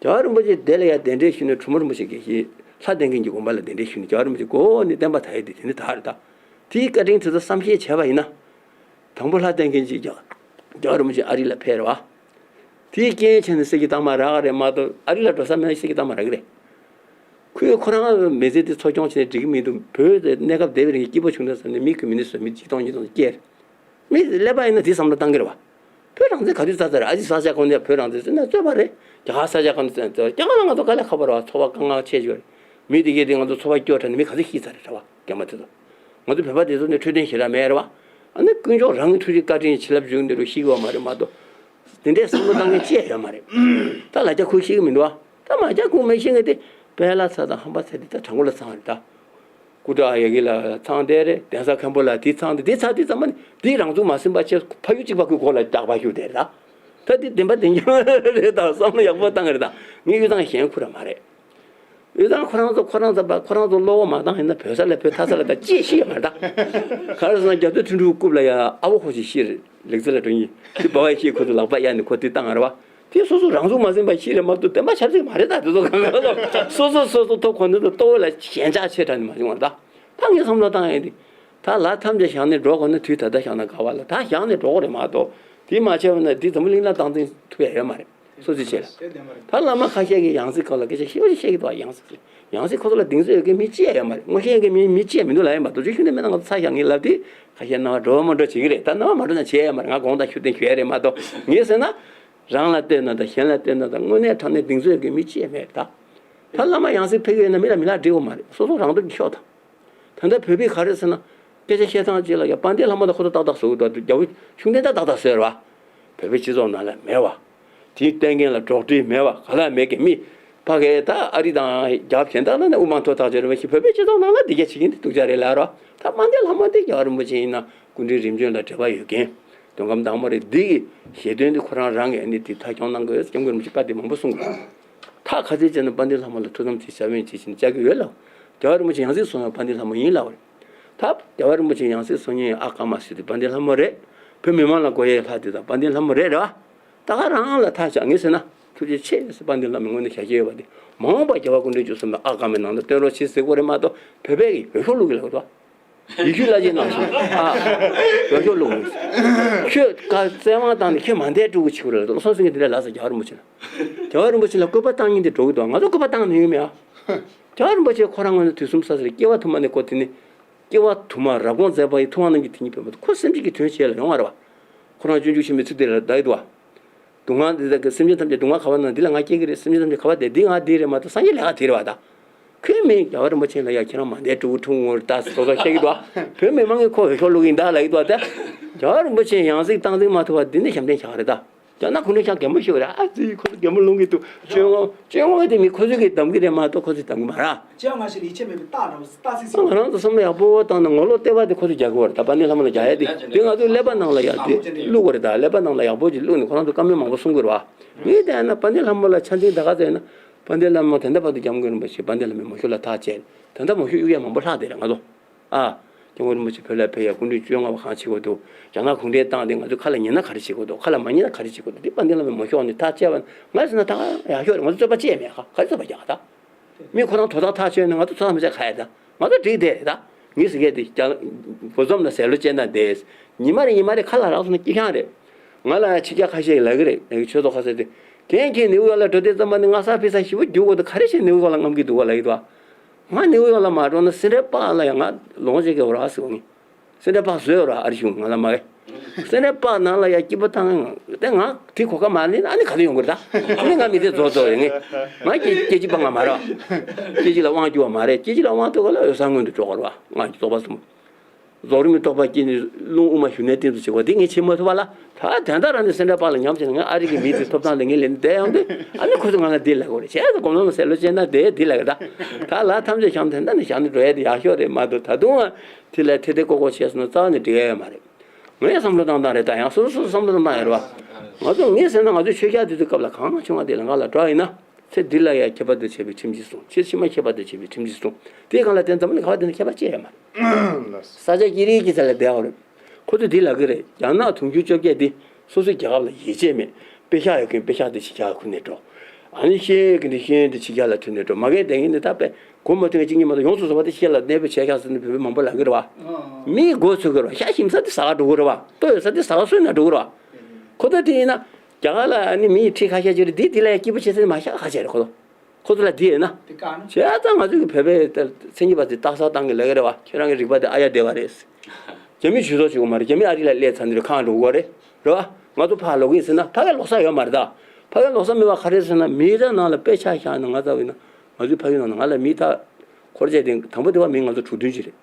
རྒྱལ་བ་རིན་པོ་ཆེ་དེ་ལ་ཡང་གདན་འདྲེན་ཞུས་ནས་གྲོ་མོ་རིན་པོ་ཆེ་དགེ་བཤེས་ལྷ་ལྡན་མཁན་གྱི་དགོན་པ་ལ་གདན་འདྲེན་ཞུས་ནས་རྒྱལ་བ་རིན་པོ་ཆེ་གོ་ནི་བསྟན་པ་དར་ཡས་དེ་དེ་ནི་དར་རེད་ད། དེའི་བཀའ་དྲིན་དེ་ཚོ་བསམ་ཤེས་བྱས་པ་ཡིན་ན། དང་པོ་ལྷ་ལྡན་མཁན་གྱི་རྒྱལ་རྒྱལ་བ་རིན་པོ་ཆེ་ཨ་རི་ལ་ཕེབས་རེད་བ། དེའི་རྐྱེན་བྱས་ནས་གསེར་གྱི་རྟགས་མ་རག་རེད་མ་གཏོགས་ཨ་རི་ལ་འགྲོ་ས་མེད་ན་གསེར་གྱི་རྟགས་མ་རག་གི་རེད། ཁོས་ཁོ་རང་མི་ཚེ་དེ་འཚོ་སྐྱོང་བྱས་ནས་འགྲིག་གི་མི་འདུག་བོད་དེ་གནས་སྐབས་བསྡད་པའི་རིང་སྐྱིད་པོ་བྱུང་ན་བསམ་ནས་མི་ཁོའི་མི་ནི་བཟོས་མི་གཅིག་སྟོང་གཉིས་སྟོང་སྐྱེས་རེད། མི་སླེབས་པ་ཡིན་ན་དེ་བསམ་བློ་བཏང་གི་རེད་བ། བོད་རང་བཙན་ག་དུས་རྩ་རྩ་རེད། ཨ་ཅེ་ས་སྐྱ་ཁོང་ཚོས་བོད་རང་བཙན་རྩོད་ན་རྩོད་པ་རེད། རྒྱ་གར་ས་སྐྱ་ཁོང་ཚོས་རྩོད་ན་རྩོད་པ། རྒྱ་གར་ལ་ང་ཚོ་དཀའ་ལས་ཁག་པོ་རེད་བ། ཚོར་བ་དཀའ་ངལ་ཆེ་ཤོས་རེད། མི་དེ་གས་དེ་ང་ཚོ་ཚོར་བ་སྐྱོ་དྲགས་ནས་མི་ག་ཚོད་ཤི་ཚར་རེད་བ། རྒྱ་མ་དེ་ཚོ། ང་ཚོ་བོད་པ་དེ་ཚོ་ནི་འཕྲོད་བསྟེན་ཞེ་དྲག་མེད་རེད་བ། ཨ་ནི་དཀོན་མཆོག་རང་གི་ཐུགས་རྗེ་བཀའ་དྲིན་བྱིན་རླབས་བྱུང་འདི་རུ་ཤི་གི་བ་མ་རེད་མ་གཏོགས། དེ་འདྲའི་བསམ་བློ་བཏང་མཁན་ཅི་ཡང་ཡོད་མ་རེད། ད་ལ་རྒྱ་ཁོ་ཤི་གི་མི་འདུག་བ། ད་མ་རྒྱ་ཁོ་མི་ཤི་མཁན་དེ་པད་ལ་ཚ་དང་ཧམ་པ་ཚ་དེ་ད་དྲང་པོ་ལ་ཚང་རེད་ད། སྐུ་དྲག་ཡ་གི་ལ་ཚང་བསྡད་རེད། གདན་ས་མཁན་པོ་ལ་དེ་ཚང་དེ་དེ་ཚ་དེ་ཚང་མ་ནི་དེ་རང་ཚུགས་མ་ཟིན་པ་བྱས་ཕ་ཡུལ་གཅིག་པ་ཁོའི་མགོ་ལ་རྒྱག་པ་ཞུ་བསྡད་རེད་ད། ད་དེ་བདེན་པ་བདེན་རྐྱང་རེད་ད། བསམ་བློ་ཡག་པོ་བཏང་རེད་ད། ངས་གཡུ་ཐང་གཞན་ཁུར་ར་མ་རེད། གཡུ་ཐང་ཁོ་རང་ཚོ་ཁོ་རང་ཚོ་པ་ཁོ་རང་ཚོ་བློ་ཁོག་མ་བཏང་ཡིན་ན་བོད་ས་ལ་བོད་ཐ་ས་ལ་ད་ཅི་ཤི་ཡོད་མ་རེད་ད། ག་རེ་ཟེར་ན་རྒྱ་སྟོད་ཐུན་དྲུག་རྐུབ་ལ་ཡ་ཨ་བོ་ཁོ་ཞིག་ཤི་རེད། ལེགས་ཚེ་ལ་སྒྲོན་ཡིན་དེ་སྦ་བའི་ཤི་ཁོ་ཚོ་ལག་པ་གཡར་ནས་ཁོ་དེ་བཏང་ང་རེད་བ། དེ་སོ་སོ་རང་ཚུགས་མ་ཟིན་པ་ཤི་རེད་མ་གཏོགས་བདེན་པ་ཆབ་སྲིད་མ་རེད་ད། དེ་ཚོ་གང་ག་ལ་སོ་སོ་སོ་སོ་ཐོབ་གོ་ནི་དང་ལྟོ་བ་ལ་ཞེན་ཆགས་ཆེ་དྲགས་ནི་མ་བྱུང་བ་ད། ད་ངས་བསམ་བློ་བཏང་ཡིན་དེ། ད་ལ་ཐམས་ཅད་བཞག་ནས་འགྲོ་དགོས་ན་དུས་ད་ལྟ་བཞག་ན་དགའ་བ་ལ་ད་བཞག་ནས་འགྲོ་དགོས་རེད་མ་གཏོགས། དེ་མ་བྱས་པ་ན་དེ་འཛམ་བུ་གླིང་ལ་སྟངས་འཛིན་ཐུབ་ཡ་ཡོད་མ་རེད། སོ་སོ་བྱས་ལ། ད་བླ་མ་ཁ་ཤས་ཀྱིས་ཡང་སྲིད་སྐོར་ལ་སྐད་ཆ་ཞིབ་ཞིབ་བཤད་ཀྱི་འདུག་ཡང་སྲིད་ཡང་སྲིད་ཁོ་ཚོ་ལ་གདེང་ཚོད་ཡོད་མཁན་མི་གཅིག་ཡ་ཡོད་མ་རེད། ངོ་ཤེས་མཁན་མི་མི་གཅིག་ཡ་མི་འདུག་ལ་ཡིན་པ་འདུག་ཅུ་ཤུགས་ནས་མེད་ན་ང་ཚོ་ཚ་ཞང་ངས་ལབ་དུས་ཁ་ཤས་རྣ་བ་འགྲོ་མ་འགྲོ་བྱེད་ཀྱི་རེད། ད་རྣ་བ་མ་འགྲོ་ན་བྱེད་ཡ་ཡོད་མ་རེད། ང་དགོངས་དག་ཤུགས་བསྟན་ཞུ་ཡ་རེད་མ་གཏོགས་ངས་ཟེར་ན། རང་ལ་ལྟོས་ན་དང་གཞན་ལ་ལྟོས་ན་དང་དངོས་གནས་དྲང་གནས་གདེང་ཚོད་ཡོད་མཁན་མི་གཅིག་ཡ་མེད་ད། ད་བླ་མ་ཡང་སྲིད་ཕེབས་ཡོད་ན་མི་ལ་མི་ལ་འགྲིག་གི་མ་རེད། སོ་སོ་རང་སྟོབས་ཀྱིས་ཤོག་དང་། ད་ལྟ་བོད་པའི་ག་རེ་ཟེར་ན། སྐད་ཆ་བཤད་སྟངས་གཅིག་ལ་ཡ་དཔལ་ལྡན་ལྷ་མོ་ལ་ཁོ་ཚོ་ཏག་ཏག་བཟོ་གི་འདུག་རྒྱ་བོད་ཤུགས་ལྡན་ད་ཏག་ཏག་བཟོས་རེད་བ། བོད་པའི་སྤྱི་ཚོགས་ནང་ལ་མེད་བ། དེ་བསྟན་མཁན་ལ་འགྲོ་གྲོན་མེད་བ། ག་ལ་མེད་མཁན་མི། ཕ་གི་ད་ཨ་རི་དང་རྒྱ་གཞན་དག་ལ་ནི་དབུ་མ་ཐོབ་ཐག་ཆོད་རེད་བ། ཞིག་བོད་པའི་སྤྱི་ཚོགས་ནང་ལ་འདི་ག་བྱེད་ཀྱིན་འདི་སྡུག་ཅག་རེད་ལབ་རོགས། ད་དཔལ་ལྡན་ལྷ་མོ་འདི་རྒྱལ་བ་རིན་པོ་ཆེ་ཡིན་ན་སྐུ་ཕྲེང་རིམ་བྱོན་ལ་འབྲེལ་བ་ཡོད་མཁན། དོན་ཁམས་དྭངས་མ་རེད། འདི་གི་ཞལ་འདོན་འདི་ཁོ་རང་རང་གིས་ནི་འདི་མཐའ་འཁྱོངས་གནང་དགོས། སྐྱབས་མགོན་རིན་པོ་ཆེ་བཀའ་འདི་མང་པོ་གསུངས་དགོས། ད་ག་ཚོད་བྱས་ན་དཔལ་ལྡན་ལྷ་མོ་ལ་ཐུགས་དམ་ཆེ་ཞབས་པད་ཆེ་ཞེས་བཅར་གྱི་ཡོད་ལ། རྒྱལ་བ་རིན་པོ་ཆེ་ཡང་སྲིད་བཟུང་བའི་དཔལ་ལྡན་ལྷ་མོ་ཡིན་ལབ་པ་རེད། ད་རྒྱལ་བ་རིན་པོ་ཆེ་ཡང་སྲིད་བཟུང་མཁན་ཨ་ཀ་མ་ཟེར་དུས་དཔལ་ལྡན་ལྷ་མོ་རེད། བོད་མི་མང་ལ་དགོས་ཡས་ལྷ་དེ་དང་དཔལ་ལྡན་ལྷ་མོ་རེད་རེད་བ། ད་ག་རང་ལ་ཐག་བཅད་ངེས་ཟེར་ན་ཐུགས་རྗེ་ཆེ་ཟེར་དཔལ་ལྡན་ལྷ་མོའི་ངོས་ནས་ཞལ་བཞེས་ཡོད་པ་དེ་མ་འོངས་པ་རྒྱལ་བ་སྐུ་ཕྲེང་བཅུ་གསུམ་པའི་ཨ་ཀ་མའི་ནང་དུ་བཏོན་རོགས་བྱེད་ཟེར་དགོས་རེད་མ་གཏོགས་བོད་པའི་གི་འོས་ཤོག་བླུག་གི་ལབ་དགོས་དོ། ཡིད་ཆུ་བླ་ཆེན་ནང་བཞིན་ཨ་འོས་ཤོག་བླུག་དགོས། ཁྱོད་བཀའ་བཙན་དབང་བཏང་ནས་ཁྱོད་མ་འདས་སྤྲུལ་སྐུ་བྱེད་དགོས་རེད་ལ་བློ་བཟང་སེང་གེ་དེ་འདྲ་ལབ་ས། རྒྱལ་བ་རིན་པོ་ཆེ་ལ། རྒྱལ་བ་རིན་པོ་ཆེ་ལ་བསྐུལ་པ་བཏང་མཁན་དེ་འགྲོ་གི་འདུག་ང་ཚོ་བསྐུལ་པ་བཏང་ནས་ཡོད་མེད་ཨ། རྒྱལ་བ་རིན་པོ་ཆེ་ཁོ་རང་ངོས་ནས་དུས་གསུམ་ས་སར་སྐྱེ་བ་ཐུབ་མ་ནས་ཁོ་དེ་ནི། སྐྱེ་བ་དུ་མ་རབ་དགོངས་མཛད་པ་ཡི་ཐུབ་དབང་རྣམ་རྒྱལ་དེ་ཉིད་ཕན་པ་དང་ཁོ་སེམས་ཅན་གྱི་དོན་བྱེད་ལ་ཡོང་བ་རེད་བ། ཁོ་རང་སྤྱོད་འཇུག་ཆེན་མོའི་ཚིག་དེ་ལ་བརྡ་ཡི་འདུག་བ། སྡུག་བསྔལ་འདི་དག་གི་སེམས་ཅན་ཐམས་ཅད་སྡུག་བསྔལ་ག་བ་ན་འདི་ལ་ང་སྐྱེ་གི་རེད། སེམས་ཅན་ཐམས་ཅད་ག་བ་བསྡད་འདི་ང་འདི་རེད་མ་གཏོགས་སངས་རྒྱས་ལས་ཀ་དེ་རེད་བ་ད། ཁོས་མིན་རྒྱལ་བ་རིན་པོ་ཆེ་ལ་ཡ་ཁྱེད་རང་མ་འདས་སྤྲུལ་སྐུ་འཁྲུངས་ངོར་ད་སོ་སོ་བཤད་ཀྱི་འདུག་བ། བོད་མི་མང་གིས་ཁོ་འོས་ཤོག་བླུག་གིན་ད་ལབ་ཀྱི་འདུག་བ་ད། རྒྱལ་བ་རིན་པོ་ཆེ་ཡང་སྲིད་སྟངས་འཛིན་མ་ཐུབ་པ་འདི་ནི་ཞབས་འདྲེན་བྱ་བ་རེད་ད། རྒྱ་ནག་གུང་ཁྲན་ཤག་གད་མོ་ཤོར་རེད། ཨ་ཙི་ཁོ་ཚོ་གད་མོ་སློང་གི་འདུག་སྤྱོད་ངོ་སྤྱོད་ངོ་དེ་མི་ཁོ་ཚོ་གིས་གདམ་གི་རེད་མ་གཏོགས་ཁོ་ཚོས་གདམ་གི་མ་རེད། ཅང་ང་ཞིག་ལ་ཡིད་ཆེས་མེད་པའི་རྟགས་འདྲ་བོ་རྟགས་སིག་སིག་ང་རང་ཚོ་བསམ་བློ་ཡག་པོ་བཏང་ན་ངོ་ལོག་ལྟེ་བ་དེ་ཁོ་ཚོས་རྒྱག་གི་བ་རེད། ད་དཔལ་ལྡན་ལྷ་མོ་ལ་རྒྱག་ཡ་དེ་དེ་ང་ཚོས་ཀླད་པ་ནང་ལ་ཡག་དེ་བླུག་དགོས་རེད། ད་ཀླད་པ་ནང་ལ་ཡག་པོ་ཅིག་བླུག་ནས་ཁོ་རང་ཚོ་བཀའ་མོལ་མང་པོ་གསུང་དགོས་རེད་བ། ངས་བལྟས་ན་དཔལ་ལྡན་ལྷ་མོ་ལ་ཆ་འཛིན་ད་ག་ཚོད་ཡོད་ན། དཔལ་ལྡན་ལྷ་མོ་དེ་འདྲ་བར་དུ་སྐྱབས་མགོན་རིན་པོ་ཆེ་དཔལ་ལྡན་ལྷ་མོའི་མོ་ཤོ་ལ་ཐག་བཅད་དེ་འདྲ་མོ་ཤོ་གཡུག་ཡ་མང་པོ་ལྷག་བསྡད་རེད་ང་ཚོ། ཨ། སྐྱབས་མགོན་རིན་པོ་ཆེ་བོད་ལ་ཕེབས་ཡ་སྐུ་ཕྲེང་བཅོ་ལྔ་པ་གང་བྱེད་དགོས་འདུག་རྒྱ་ནག་གུང་ཁྲན་ཏང་དེ་ང་ཚོའི་ཁ་ལ་ཉན་ན་ག་རེ་བྱེད་དགོས་འདུག་ཁ་ལ་མ་ཉན་ན་ག་རེ་བྱེད་དགོས་འདུག་དེ་དཔལ་ལྡན་ལྷ་མོའི་མོ་ཤོ་ནས་ཐག་བཅད་པ་ང་ཟེར་ན་ད་ཡག་ཤོས་རེད། ང་ཚོ་རྩོད་པ་བཅད་མེད་ག་ག་རེ་རྩོད་པ་རྒྱག་ག་ད། མི་ཁོ་རང་དོ་བདག་ཐག་ཆོད་ནས་ང་ཚོ་ཚོ་ཐག་མི་ཆོད་ག་ཡ་ད། ང་ཚོ་འགྲིག་བསྡད་རེད་ད། ངས་ཟེར་མཁན་དེ་རྒྱ་འགོ་རྩོམ་ལ་ཟེར་ལོ་ཅན་དང་བསྡད། ཉི་མ་རེ་ཉི་མ་རེ་ཁ་ལ་རག་སོང་ན་སྐྱིད་ཤང་རེད། ང་ལ་ཕྱི་རྒྱལ་ཁ་ཤས་ལབ་གི་རེད། ཡ་གི་ཆོས་ཚོགས་ཁ་ཤས་དེ། གན་ཁྱེད་ནིའུ་ཡོག་ལ་འགྲོ་དུས་ཙམ་པ་ནི་ང་ས་ཕི་ས་ཞེ་པོ་རྒྱུག་དགོས་འདུག་ག་རེ་བྱས་ནིའུ་ཡོག་ལ་རྔམ་གི་འདུག་ག་ལབ་ཀྱི་འདུག་ང་ནིའུ་ཡོག་ལ་མ་འགྲོ་ན་སེ་འབྲས་པ་ལ་ཡང་ང་ལོངས་སྤྱོད་ཀྱི་འོ་ར་ཟེར་བ་ངས། སེ་འབྲས་པ་བཟོས་འོ་ར་ཨ་རི་གཞུང་ང་ལ་མ་གས། སེ་འབྲས་པ་ནང་ལ་ཡ་སྐྱིད་པོ་བཏང་ང་དེ་ང་དེ་གོ་སྐབས་མ་ལེན་ཨ་ནི་ག་དུ་ཡོང་གི་རེད་ད། ཨ་ནི་ང་མི་དེ་རྫོགས་རྫོགས་ཡོད་ངས། ང་སྐྱེ་སྐྱེ་གཅིག་པ་ང་མ་རེད་བ། སྐྱེ་གཅིག་ལ་དབང་བསྒྱུར་བ་མ་རེད། སྐྱེ་གཅིག་ལ་དབང་ཐོབ་ག་ལ་འོད་གསལ་མངོན་དུ་འགྲོ་ག་རེད་བ། ང་གི་རྫོགས་པ་གསུམ། རྫོགས་རིམ་གྱི་རྟོགས་པ་སྐྱེས་ནས་རླུང་དབུ་མ་ཞུ་ནས་རྟེན་དུ་བྱེད་པ་འདི་ངས་བྱེད་མ་ཐུབ་པ་ལ། ད་དེ་འདྲ་རང་ནས་སེམས་ཁྲལ་པ་ལ་ཉམས་བྱས་ནས་ང་ཨ་རི་གི་མི་དེ་ཐོབ་ཐང་ལ་ངས་ལེན་བསྡད་ཡོང་དུས་ཨ་ནི་ཁོ་ཚོ་ང་ལ་འདི་ལབ་དགོས་རེད། བྱས་ཙང་སྒོམ་ལམ་ཟེར་ལོ་ཅན་ན་དེ་འདི་ལབ་གི་ད། ད་ལ་ཐམས་ཅད་བྱམས་དེ་འདྲ་ནས་བཞག་ནས་འགྲོ་ཡ་དེ་ཡག་ཤོས་རེད་མ་གཏོགས་ད་དུང་ཨ་དེ་ལ་ཐེ་ཐེ་ཀོ་ཀོ་བྱས་སོང་ན་རྩ་བ་ནས་འགྲིག་ཡ་ཡོད་མ་རེད། ངའི་བསམ་བློ་བཏང་སྟངས་རེད། ད་ཡང་སོ་སོ་སོ་སོ་བསམ་བློ་བཏང་སྟངས་ཡོད་རེད་བ། ང་ཚོ་ངས་ཟེར་ན་ང་ཚོའི་ཆོས་རྒྱལ་དེ་ཚོའི་སྐབས་ལ་གང་བྱུང་བ་དེ་ལ་ང་ལ་འགྲོ་ཡིན་ན། ཚེ་འདི་ལ་ཡང་ཁྱད་པར་དུ་བྱས་པའི་ཁྲིམས་གཅིག་སྲུང་། ཚེ་ཕྱི་མ་ཁྱད་པར་དུ་བྱས་པའི་ཁྲིམས་གཅིག་སྲུང་། དེའི་སྒང་ལ་དེ་འཛམ་བུ་གླིང་ག་བ་དེ་ན་ཁྱད་པར་ཅི་ཡང་མ་རེད། ས་ཆ་སྐྱིད་རིགས་ཀྱི་ཚད་ལ་བསྡད་ཡོད་རེད། ཁོ་ཚོས་འདི་ལབ་ཀྱི་རེད། རྒྱ་ནག་དུང་ཕྱུར་བཅོ་བརྒྱད་འདི་སོ་སོའི་རྒྱལ་ཁབ་ལ་ཡིད་ཆེས་མེད། པེ་ཤག་ཡོད་མཁན་པེ་ཤག་དེ་ཕྱི་རྒྱལ་ཁུར་ནས་འགྲོ། ཨ་ནི་ཤེས་ཡོན་གྱི་འདི་ཤེས་ཡོན་དེ་ཕྱི་རྒྱལ་ལ་ཐོན་ནས་འགྲོ། མ་རྒན་བསྡད་མཁན་འདི་ད་པས་སྒོ་མ་ཐོན་གཅིག་གཉིས་མ་གཏོགས་ཡོངས་སུ་རྫོགས་པ་དེ་ཕྱི་རྒྱལ་ལ་གནས་སྤོས་བྱས་ཤག་ཟེར་ནས་བོད་པས་མང་པོ་ལབ་ཀྱི་རེད་བ། མིའི་མགོ་ཚོས་ཀྱི་རེད་བ། ཤ་ཞིམ་ས་དེ་ཟ་ག་འགྲོ་གི་རེད་བ། ལྟོ་ཡོད་ས་དེ་ཟ་ག་གསོས་ན་འགྲོ་གི་རེད་བ། ཁོ་ཚོ་དེ་ཡིན་ན། རྒྱ་གར་ལ་ཨ་ནི་མི་ཡི་ཁྲི་ཁ་ཤས་ཅིག་རེད། འདི་འདི་ལ་ཡང་སྐྱིད་པོ་བྱེད་ས་ནི་མ་ཤག་ཁ་ཤས་རེད་ཁོ་ཚོ། ཁོ་ཚོ་ལ་འདི་ཡོད་ན། དེ་ག་ནི། བྱས་ཙང་ང་ཚོ་གི་བོད་པའི་མཚན་ཉིད་པ་ཚོས་རྟགས་གསལ་བཏང་གི་ལབ་ཀྱི་རེད་བ། ཁྱེད་རང་གི་རིག་པ་དེ་ཨ་ཡ་བདེ་བ་རེད། རྒྱ་མི་ཇུས་གཏོགས་བྱེད་དགོས་མ་རེད། རྒྱ་མི་ཨ་རི་ལ་སླེབས་ཚར་ནི་རེད། ཁ་འགྲོ་གི་རེད། རེད་བ། ང་ཚོ་ཕར་ལོག་གི་ཡིན་ཟེར་ན་ཕ་གིར་ལོག་ས་ཡོད་མ་རེད་ད། ཕ་གིར་ལོག་ས་མེད་པ་ག་རེ་ཟེར་ན་མི་རབས་ནང་ལ་དཔེ་ཆ་བཞག་ན་ང་ཚ་བས་ན་ང་ཚོའི་ཕ་ཡུལ་ནང་ལ་ང་ལ་མི་ད་འཁོར་བཅས་དེ་དང་པོ་དེ་བ་མི་ང་ཚོ་དྲུག་བདུན་ཅིག་རེད།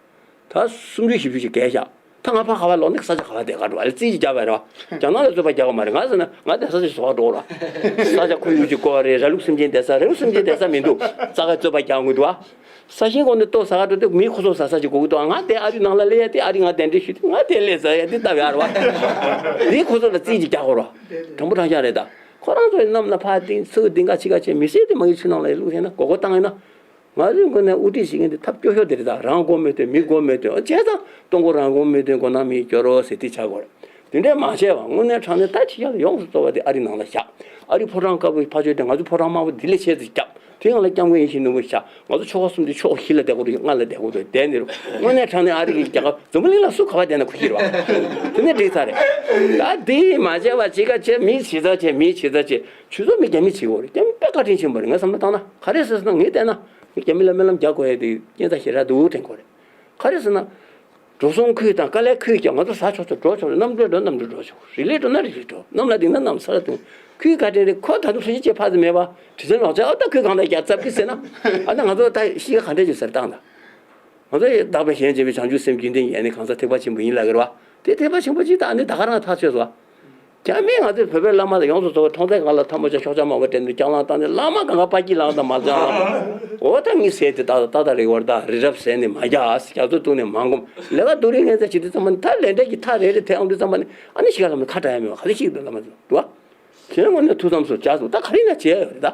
ད་སུམ་ཅུ་བཞི་བཅུ་བརྒལ་ཤག་ད་ང་ཕ་ག་བ་ལོག་ནི་ས་ཆ་ག་བ་བསྡད་ག་འགྲོ་བ་ལ་རྩིས་ཀྱི་རྒྱག་པ་རེད་བ། རྒྱ་ནག་ལ་རྩོད་པ་རྒྱག་ག་མ་རེད། ང་ཟེར་ན་ང་བསྡད་ས་ཆ་བཟོ་བ་འགྲོ་ར། ས་ཆ་ཁོར་ཡུག་ཅིག་བཀོད་རེད། ར་ལུག་སེམས་ཅན་བསྡད་ས། ར་ལུག་སེམས་ཅན་བསྡད་ས་མི་འདུག་རྩ་ཁ་རྩོད་པ་རྒྱག་དགོས་འདུག་བ། ས་ཞིང་གོང་ནས་ལྟོ་ཟ་ག་འགྲོ་དུས་མི་ཁོ་ཚོ་ཟ་ས་ཅིག་དགོས་ཀྱི་འདུག་ང་དེ་ཨ་རི་ནང་ལ་སླེབས་ཡ་དེ་ཨ་རི་ང་གདན་འདྲེན་ཞུས་དུས་ང་དེ་སླེབས་ཟ་ཡ་དེ་ལྟ་བ་ཡ་ར་བ། དེ་ཁོ་ཚོ་ལ་རྩིས་ཀྱི་རྒྱག་དགོས་ར། དྲང་པོ་དྲང་བཞག་རེད་ད། ཁོ་རང་ཚོའི་གནམ་ལ་ཕར་ལྡིང་ཚུར་ལྡིང་ག་ཕྱི་ག་བྱས་མི་སེར་དེ་མ་གི་ཆུ་ནང་ལ་བླུགས་ཡིན་ན་མགོ་སྐོར་བཏང་ཡིན་ན། ང་ཚོའི་ངོས་ནས་དབུ་ཁྲིད་བྱེད་མཁན་དེ་ཐབས་སྐྱོ་ཤོས་དེ་རེད་ད། རང་མགོ་མི་ཐོན་མི་མགོ་མི་ཐོན། བྱས་ཙང་སྟོང་མགོ་རང་མགོ་མི་ཐོན་མགོ་ནག་མི་སྐྱོ་རོགས་ཟེར་དེ་བྱ་དགོས་རེད། དེ་འདྲས་མ་བྱས་པ་དངོས་གནས་དྲང་གནས་ད་ཕྱི་རྒྱལ་ལ་ཡོངས་སུ་རྫོགས་པ་དེ་ཨ་རི་ནང་ལ་བཞག་ཨ་རི་ཕོ་བྲང་དཀར་པོའི་ཕ་ཆོས་དེ་ང་ཚོའི་ཕོ་བྲང་དམར་པོ་འདི་ལས་ཆེ་ཙམ་བརྒྱབ། དེ་ཡང་ལ་སྐྱབས་མགོན་ཡིད་བཞིན་ནོར་བུ་ཤག་ང་ཚོ་ཆོལ་ཁ་གསུམ་དེ་ཕྱོགས་བཞི་ལ་བསྡད་དགོས་རེད། ལྔ་ལ་བསྡད་དགོས་རེད། བསྡད་ནི་རུ་དངོས་གནས་དྲང་གནས་ཨ་རི་གི་རྒྱལ་ཁབ་འཛམ་བུ་གླིང་ལ་སུ་ག་བ་བསྡད་ན་ཁུ་ཤི་རེད་བ། དེ་ནས་འགྲིག་ཚར་རེད། ད་དེ་མ་བྱས་པ་ཅི་ག་བྱས་མི་བྱེད་ཚར་བྱས་མི་བྱེད་ཚར་བྱས་ཆུ་ཚོད་མི་རྒྱ་མི་བྱེད་དགོས་རེད། རྒྱ་མི་དཔེ་བཀའ་དྲིན་ཆེན་པོ་རེད། ངས་བསམ་བློ་བཏང་ན་ག་རེ་ཟེར་ན་ངས་བལྟས་ན་རྒྱ་མི་ལ་སྨོན་ལམ་རྒྱག་དགོས་ཡ་དེ་རྐྱེན་རྩ་ཞེ་དྲག་འདུག་དྲན་དགོས་རེད། ག་རེ་ཟེར་ན། འགྲོ་སོང་ཁུལ་དང་དཀའ་ལས་ཁུལ་ཀྱང་ང་ཚོ་ཟ་ཆོག་ཆོག་འགྲོ་ཆོག་རེད། གནམ་གྲུ་འགྲོ་གནམ་གྲུ་འགྲོ་ཆོག་རི་ལི་འགྲོ་ན་རི་ལི་འགྲོ། གནམ་ལ་ལྡིང་ན་གནམ་ས་ལ་ལྡིང་། ཁུལ་བཀའ་དྲིན་རེད། ཁོ་ད་དུང་སུ་ཞིག་བྱེད་ཕ་ཚོ་མེད་པ། དྲི་ཟན་ལོག་ཅག་ཨ་ད་ཁུལ་གང་ལ་རྒྱ་ཙབ་ཀི་ཟེར་ན། ཨ་ད་ང་ཚོ་ད་གཤིས་ཀ་ག་འདྲ་ཅིག་ཟེར་བཏང་ད། ང་ཚོ་ཡི་བདག་པའི་གཞན་བྱེད་པའི་བྱང་ཆུབ་སེམས་རྒྱུན་ལྡན་ཡས་ནི་གང་ཟག་ཐེག་པ་ཆེན་པོ་ཡིན་ལ་གི་རེད་བ། དེ་ཐེག་པ་ཆེན་པོ་ཅིག་ད་ཨ་ནི་ད་ག་རང་ཐག་ཆོད་སོང་བ། རྒྱ་མིས་ང་ཚོའི་བོད་པའི་བླ་མ་དང་ཡོངས་སུ་རྫོགས་པའི་མཐོང་ཚད་སྒང་ལ་ཐལ་མོ་སྦྱར་ཤོག་བྱ་མང་པོ་སྤྲད་ནས་སྐྱག་ལང་བཏང་ནས། བླ་མ་གང་ག་པ་སྐྱིད་ལང་དང་མ་ལང་། འོ་ད་མི་ཟས་དེ་ཏག་ཏག་ཏག་ཏག་རེད་བར། ད་རི་རབ་ཟས་ནས་མ་རྒྱག་རྒྱ་མཚོ་བཏུང་ནས་མ་སྒོམ། ལས་ཀ་སྡུག་རུས་ངན་ཚ་བྱེད་དུས་ཙམ་པ་ནི། ད་ལས་འབྲས་ཀྱི་མཐའ་རེ་རེ་དེ་ཨང་དུས་ཙམ་པ་ནི། ཨ་ནི་ཤི་ཁ་ལ་མི་ཁ་བྲལ་ཡ་མེད་པ་ག་རེ་ཤིག་འདུག་བླ་མ་ཚོ་འདུག་བ། དེ་ནས་དངོས་གནས་ཐུགས་བསམ་སོགས་བྱ་སོང་། ད་ག་རེ་ན་བྱས་ཡོད་རེད། ད་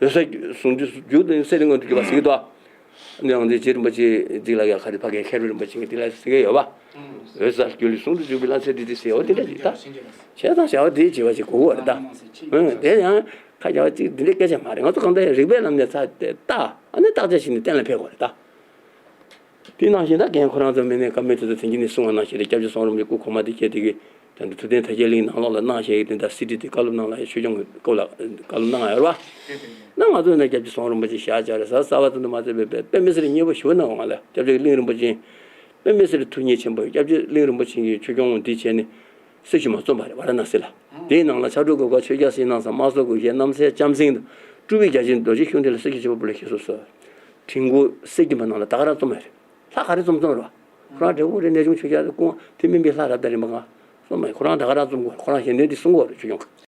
འོད་གསལ་ཟུང་འཇུག་འཇུག་ཏུ་གསེར་གླིང་དངོས་གྲུབ་གྱུར་པ་ཟེར་གྱི་འདུག་བ། ནི་ཡང་དེ་རྗེ་རིན་པོ་ཆེ་འདི་ལ་ཡ་ག་རེ་ཕ་གའི་མཁན་རིན་པོ་ཆེ་གི་འདི་ལ་ཟེར་གྱི་ཡོད་པ། འོད་གསལ་སྒྱུ་ལུས་ཟུང་དུ་འཇུག་པའི་ལམ་སེལ་འདི་དེ་ཟེར་ཡོད། དེ་འདྲ་ཞིག་ད། བྱས་ཙང་བྱ་བ་དེའི་བྱེད་པ་ཞིག་དགོས་པ་རེད་ད། ཨང་། དེ་ཡང་ཁ་བྱ་བ་གཅིག་འདི་འདྲའི་སྐད་ཆ་མ་རེད། ང་ཚོ་གང་ལྟར་ཡང་རིགས་པའི་ལམ་ནས་ཚར་ཏེ་ལྟ། ཨ་ནི་བརྟག་དཔྱད་བྱས་ནས་གཏན་ལ་འཕེབས་དགོས་རེད་ད། དེ་ནང་བཞིན་ད་རྒན་ཁོ་རང་ཚོ་མི་སྣའི་བཀའ་མོལ་དེ་ཚོ་དེང་གི་ནས་གསུང་བ་ནང་བཞིན་རེད། སྐྱབས་རྗེ་ཚེ་དབང་རིན་པོ་ཆེ་སྐུ་གོང་མ་དེ་ཁྱེད་དེ་གི་ད་ནི་ཐུབ་བསྟན་དར་རྒྱས་གླིང་ནང་ལོགས་ལ་གནང་བཞག་ཡོད་དེ། ད་སི་ཌི་དེ་བཀའ་སློབ་གནང་ལ་ཆོས་སྐྱོང་གི་སྐོར་ལ་བཀའ་སློབ་གནང་ཡོད་རེད་བ། ན་ང་ཚོ་ནས་སྐྱབས་རྗེ་ཚེ་དབང་རིན་པོ་ཆེ་ཞལ་བཅར་རེད། གཟའ་གསར་པ་ཙམ་དུ་མ་ཚད་པའི་པདྨའི་སེར་ཉེ་པོ་ཞུ་གནང་བ་ལ། སྐྱབས་རྗེ་གླིང་རིན་པོ་ཆེ་པདྨའི་སེར་ཐུགས་མཉེས་ཆེན་པོས་སྐྱབས་རྗེ་གླིང་རིན་པོ་ཆེ་གིས་ཆོས་སྐྱོང་འདི་བྱས་ནས་སྲི་ཞུ་མ་རྩོམ་པ་རེད། ཝཱ་ར་ཎ་སི་ལ། དེའི་ནང་ལ་ཕྱག་དྲུག་གི་སྒོ་ཆོས་རྒྱལ་སྲིད་སྣང་ས། དམག་ཟོར་དགོས་ཤེས་རྣམ་སྲས་ལྕམ་སྲིང་དང་། སྤྲུལ་པའི་རྒྱ་ཆེན་རྡོ་རྗེ་ཤུགས་ལྡན་ལ་སྲི་ཞུ་བྱེད་པ་པོ་ལ་ཞེས་སོགས་སོ། དྲིན་གོང་གསེར་གྱི་མ་ནང་ལ་ད་ག་རང་རྩོམ་མ་རེད། ལྷ་ག་རེ་རྩོམ་རྩོམ་རེད་བ། ཁོ་རང་འབྲས་བུ་རེ་གནས་ཆུང་ཆོས་རྒྱལ་སྐུ་དབང་དེ་སྨན་པའི་ལྷ་རབ་དང་རིམ་པ་ལྔ་རྩོམ་མ་རེད། ཁོ་རང་ད་ག་རང་རྩོམ་དགོས། ཁོ་རང་གཞན་དོན་དེ་གསུང་དགོས་རེད། ཆོས་སྐྱོང་།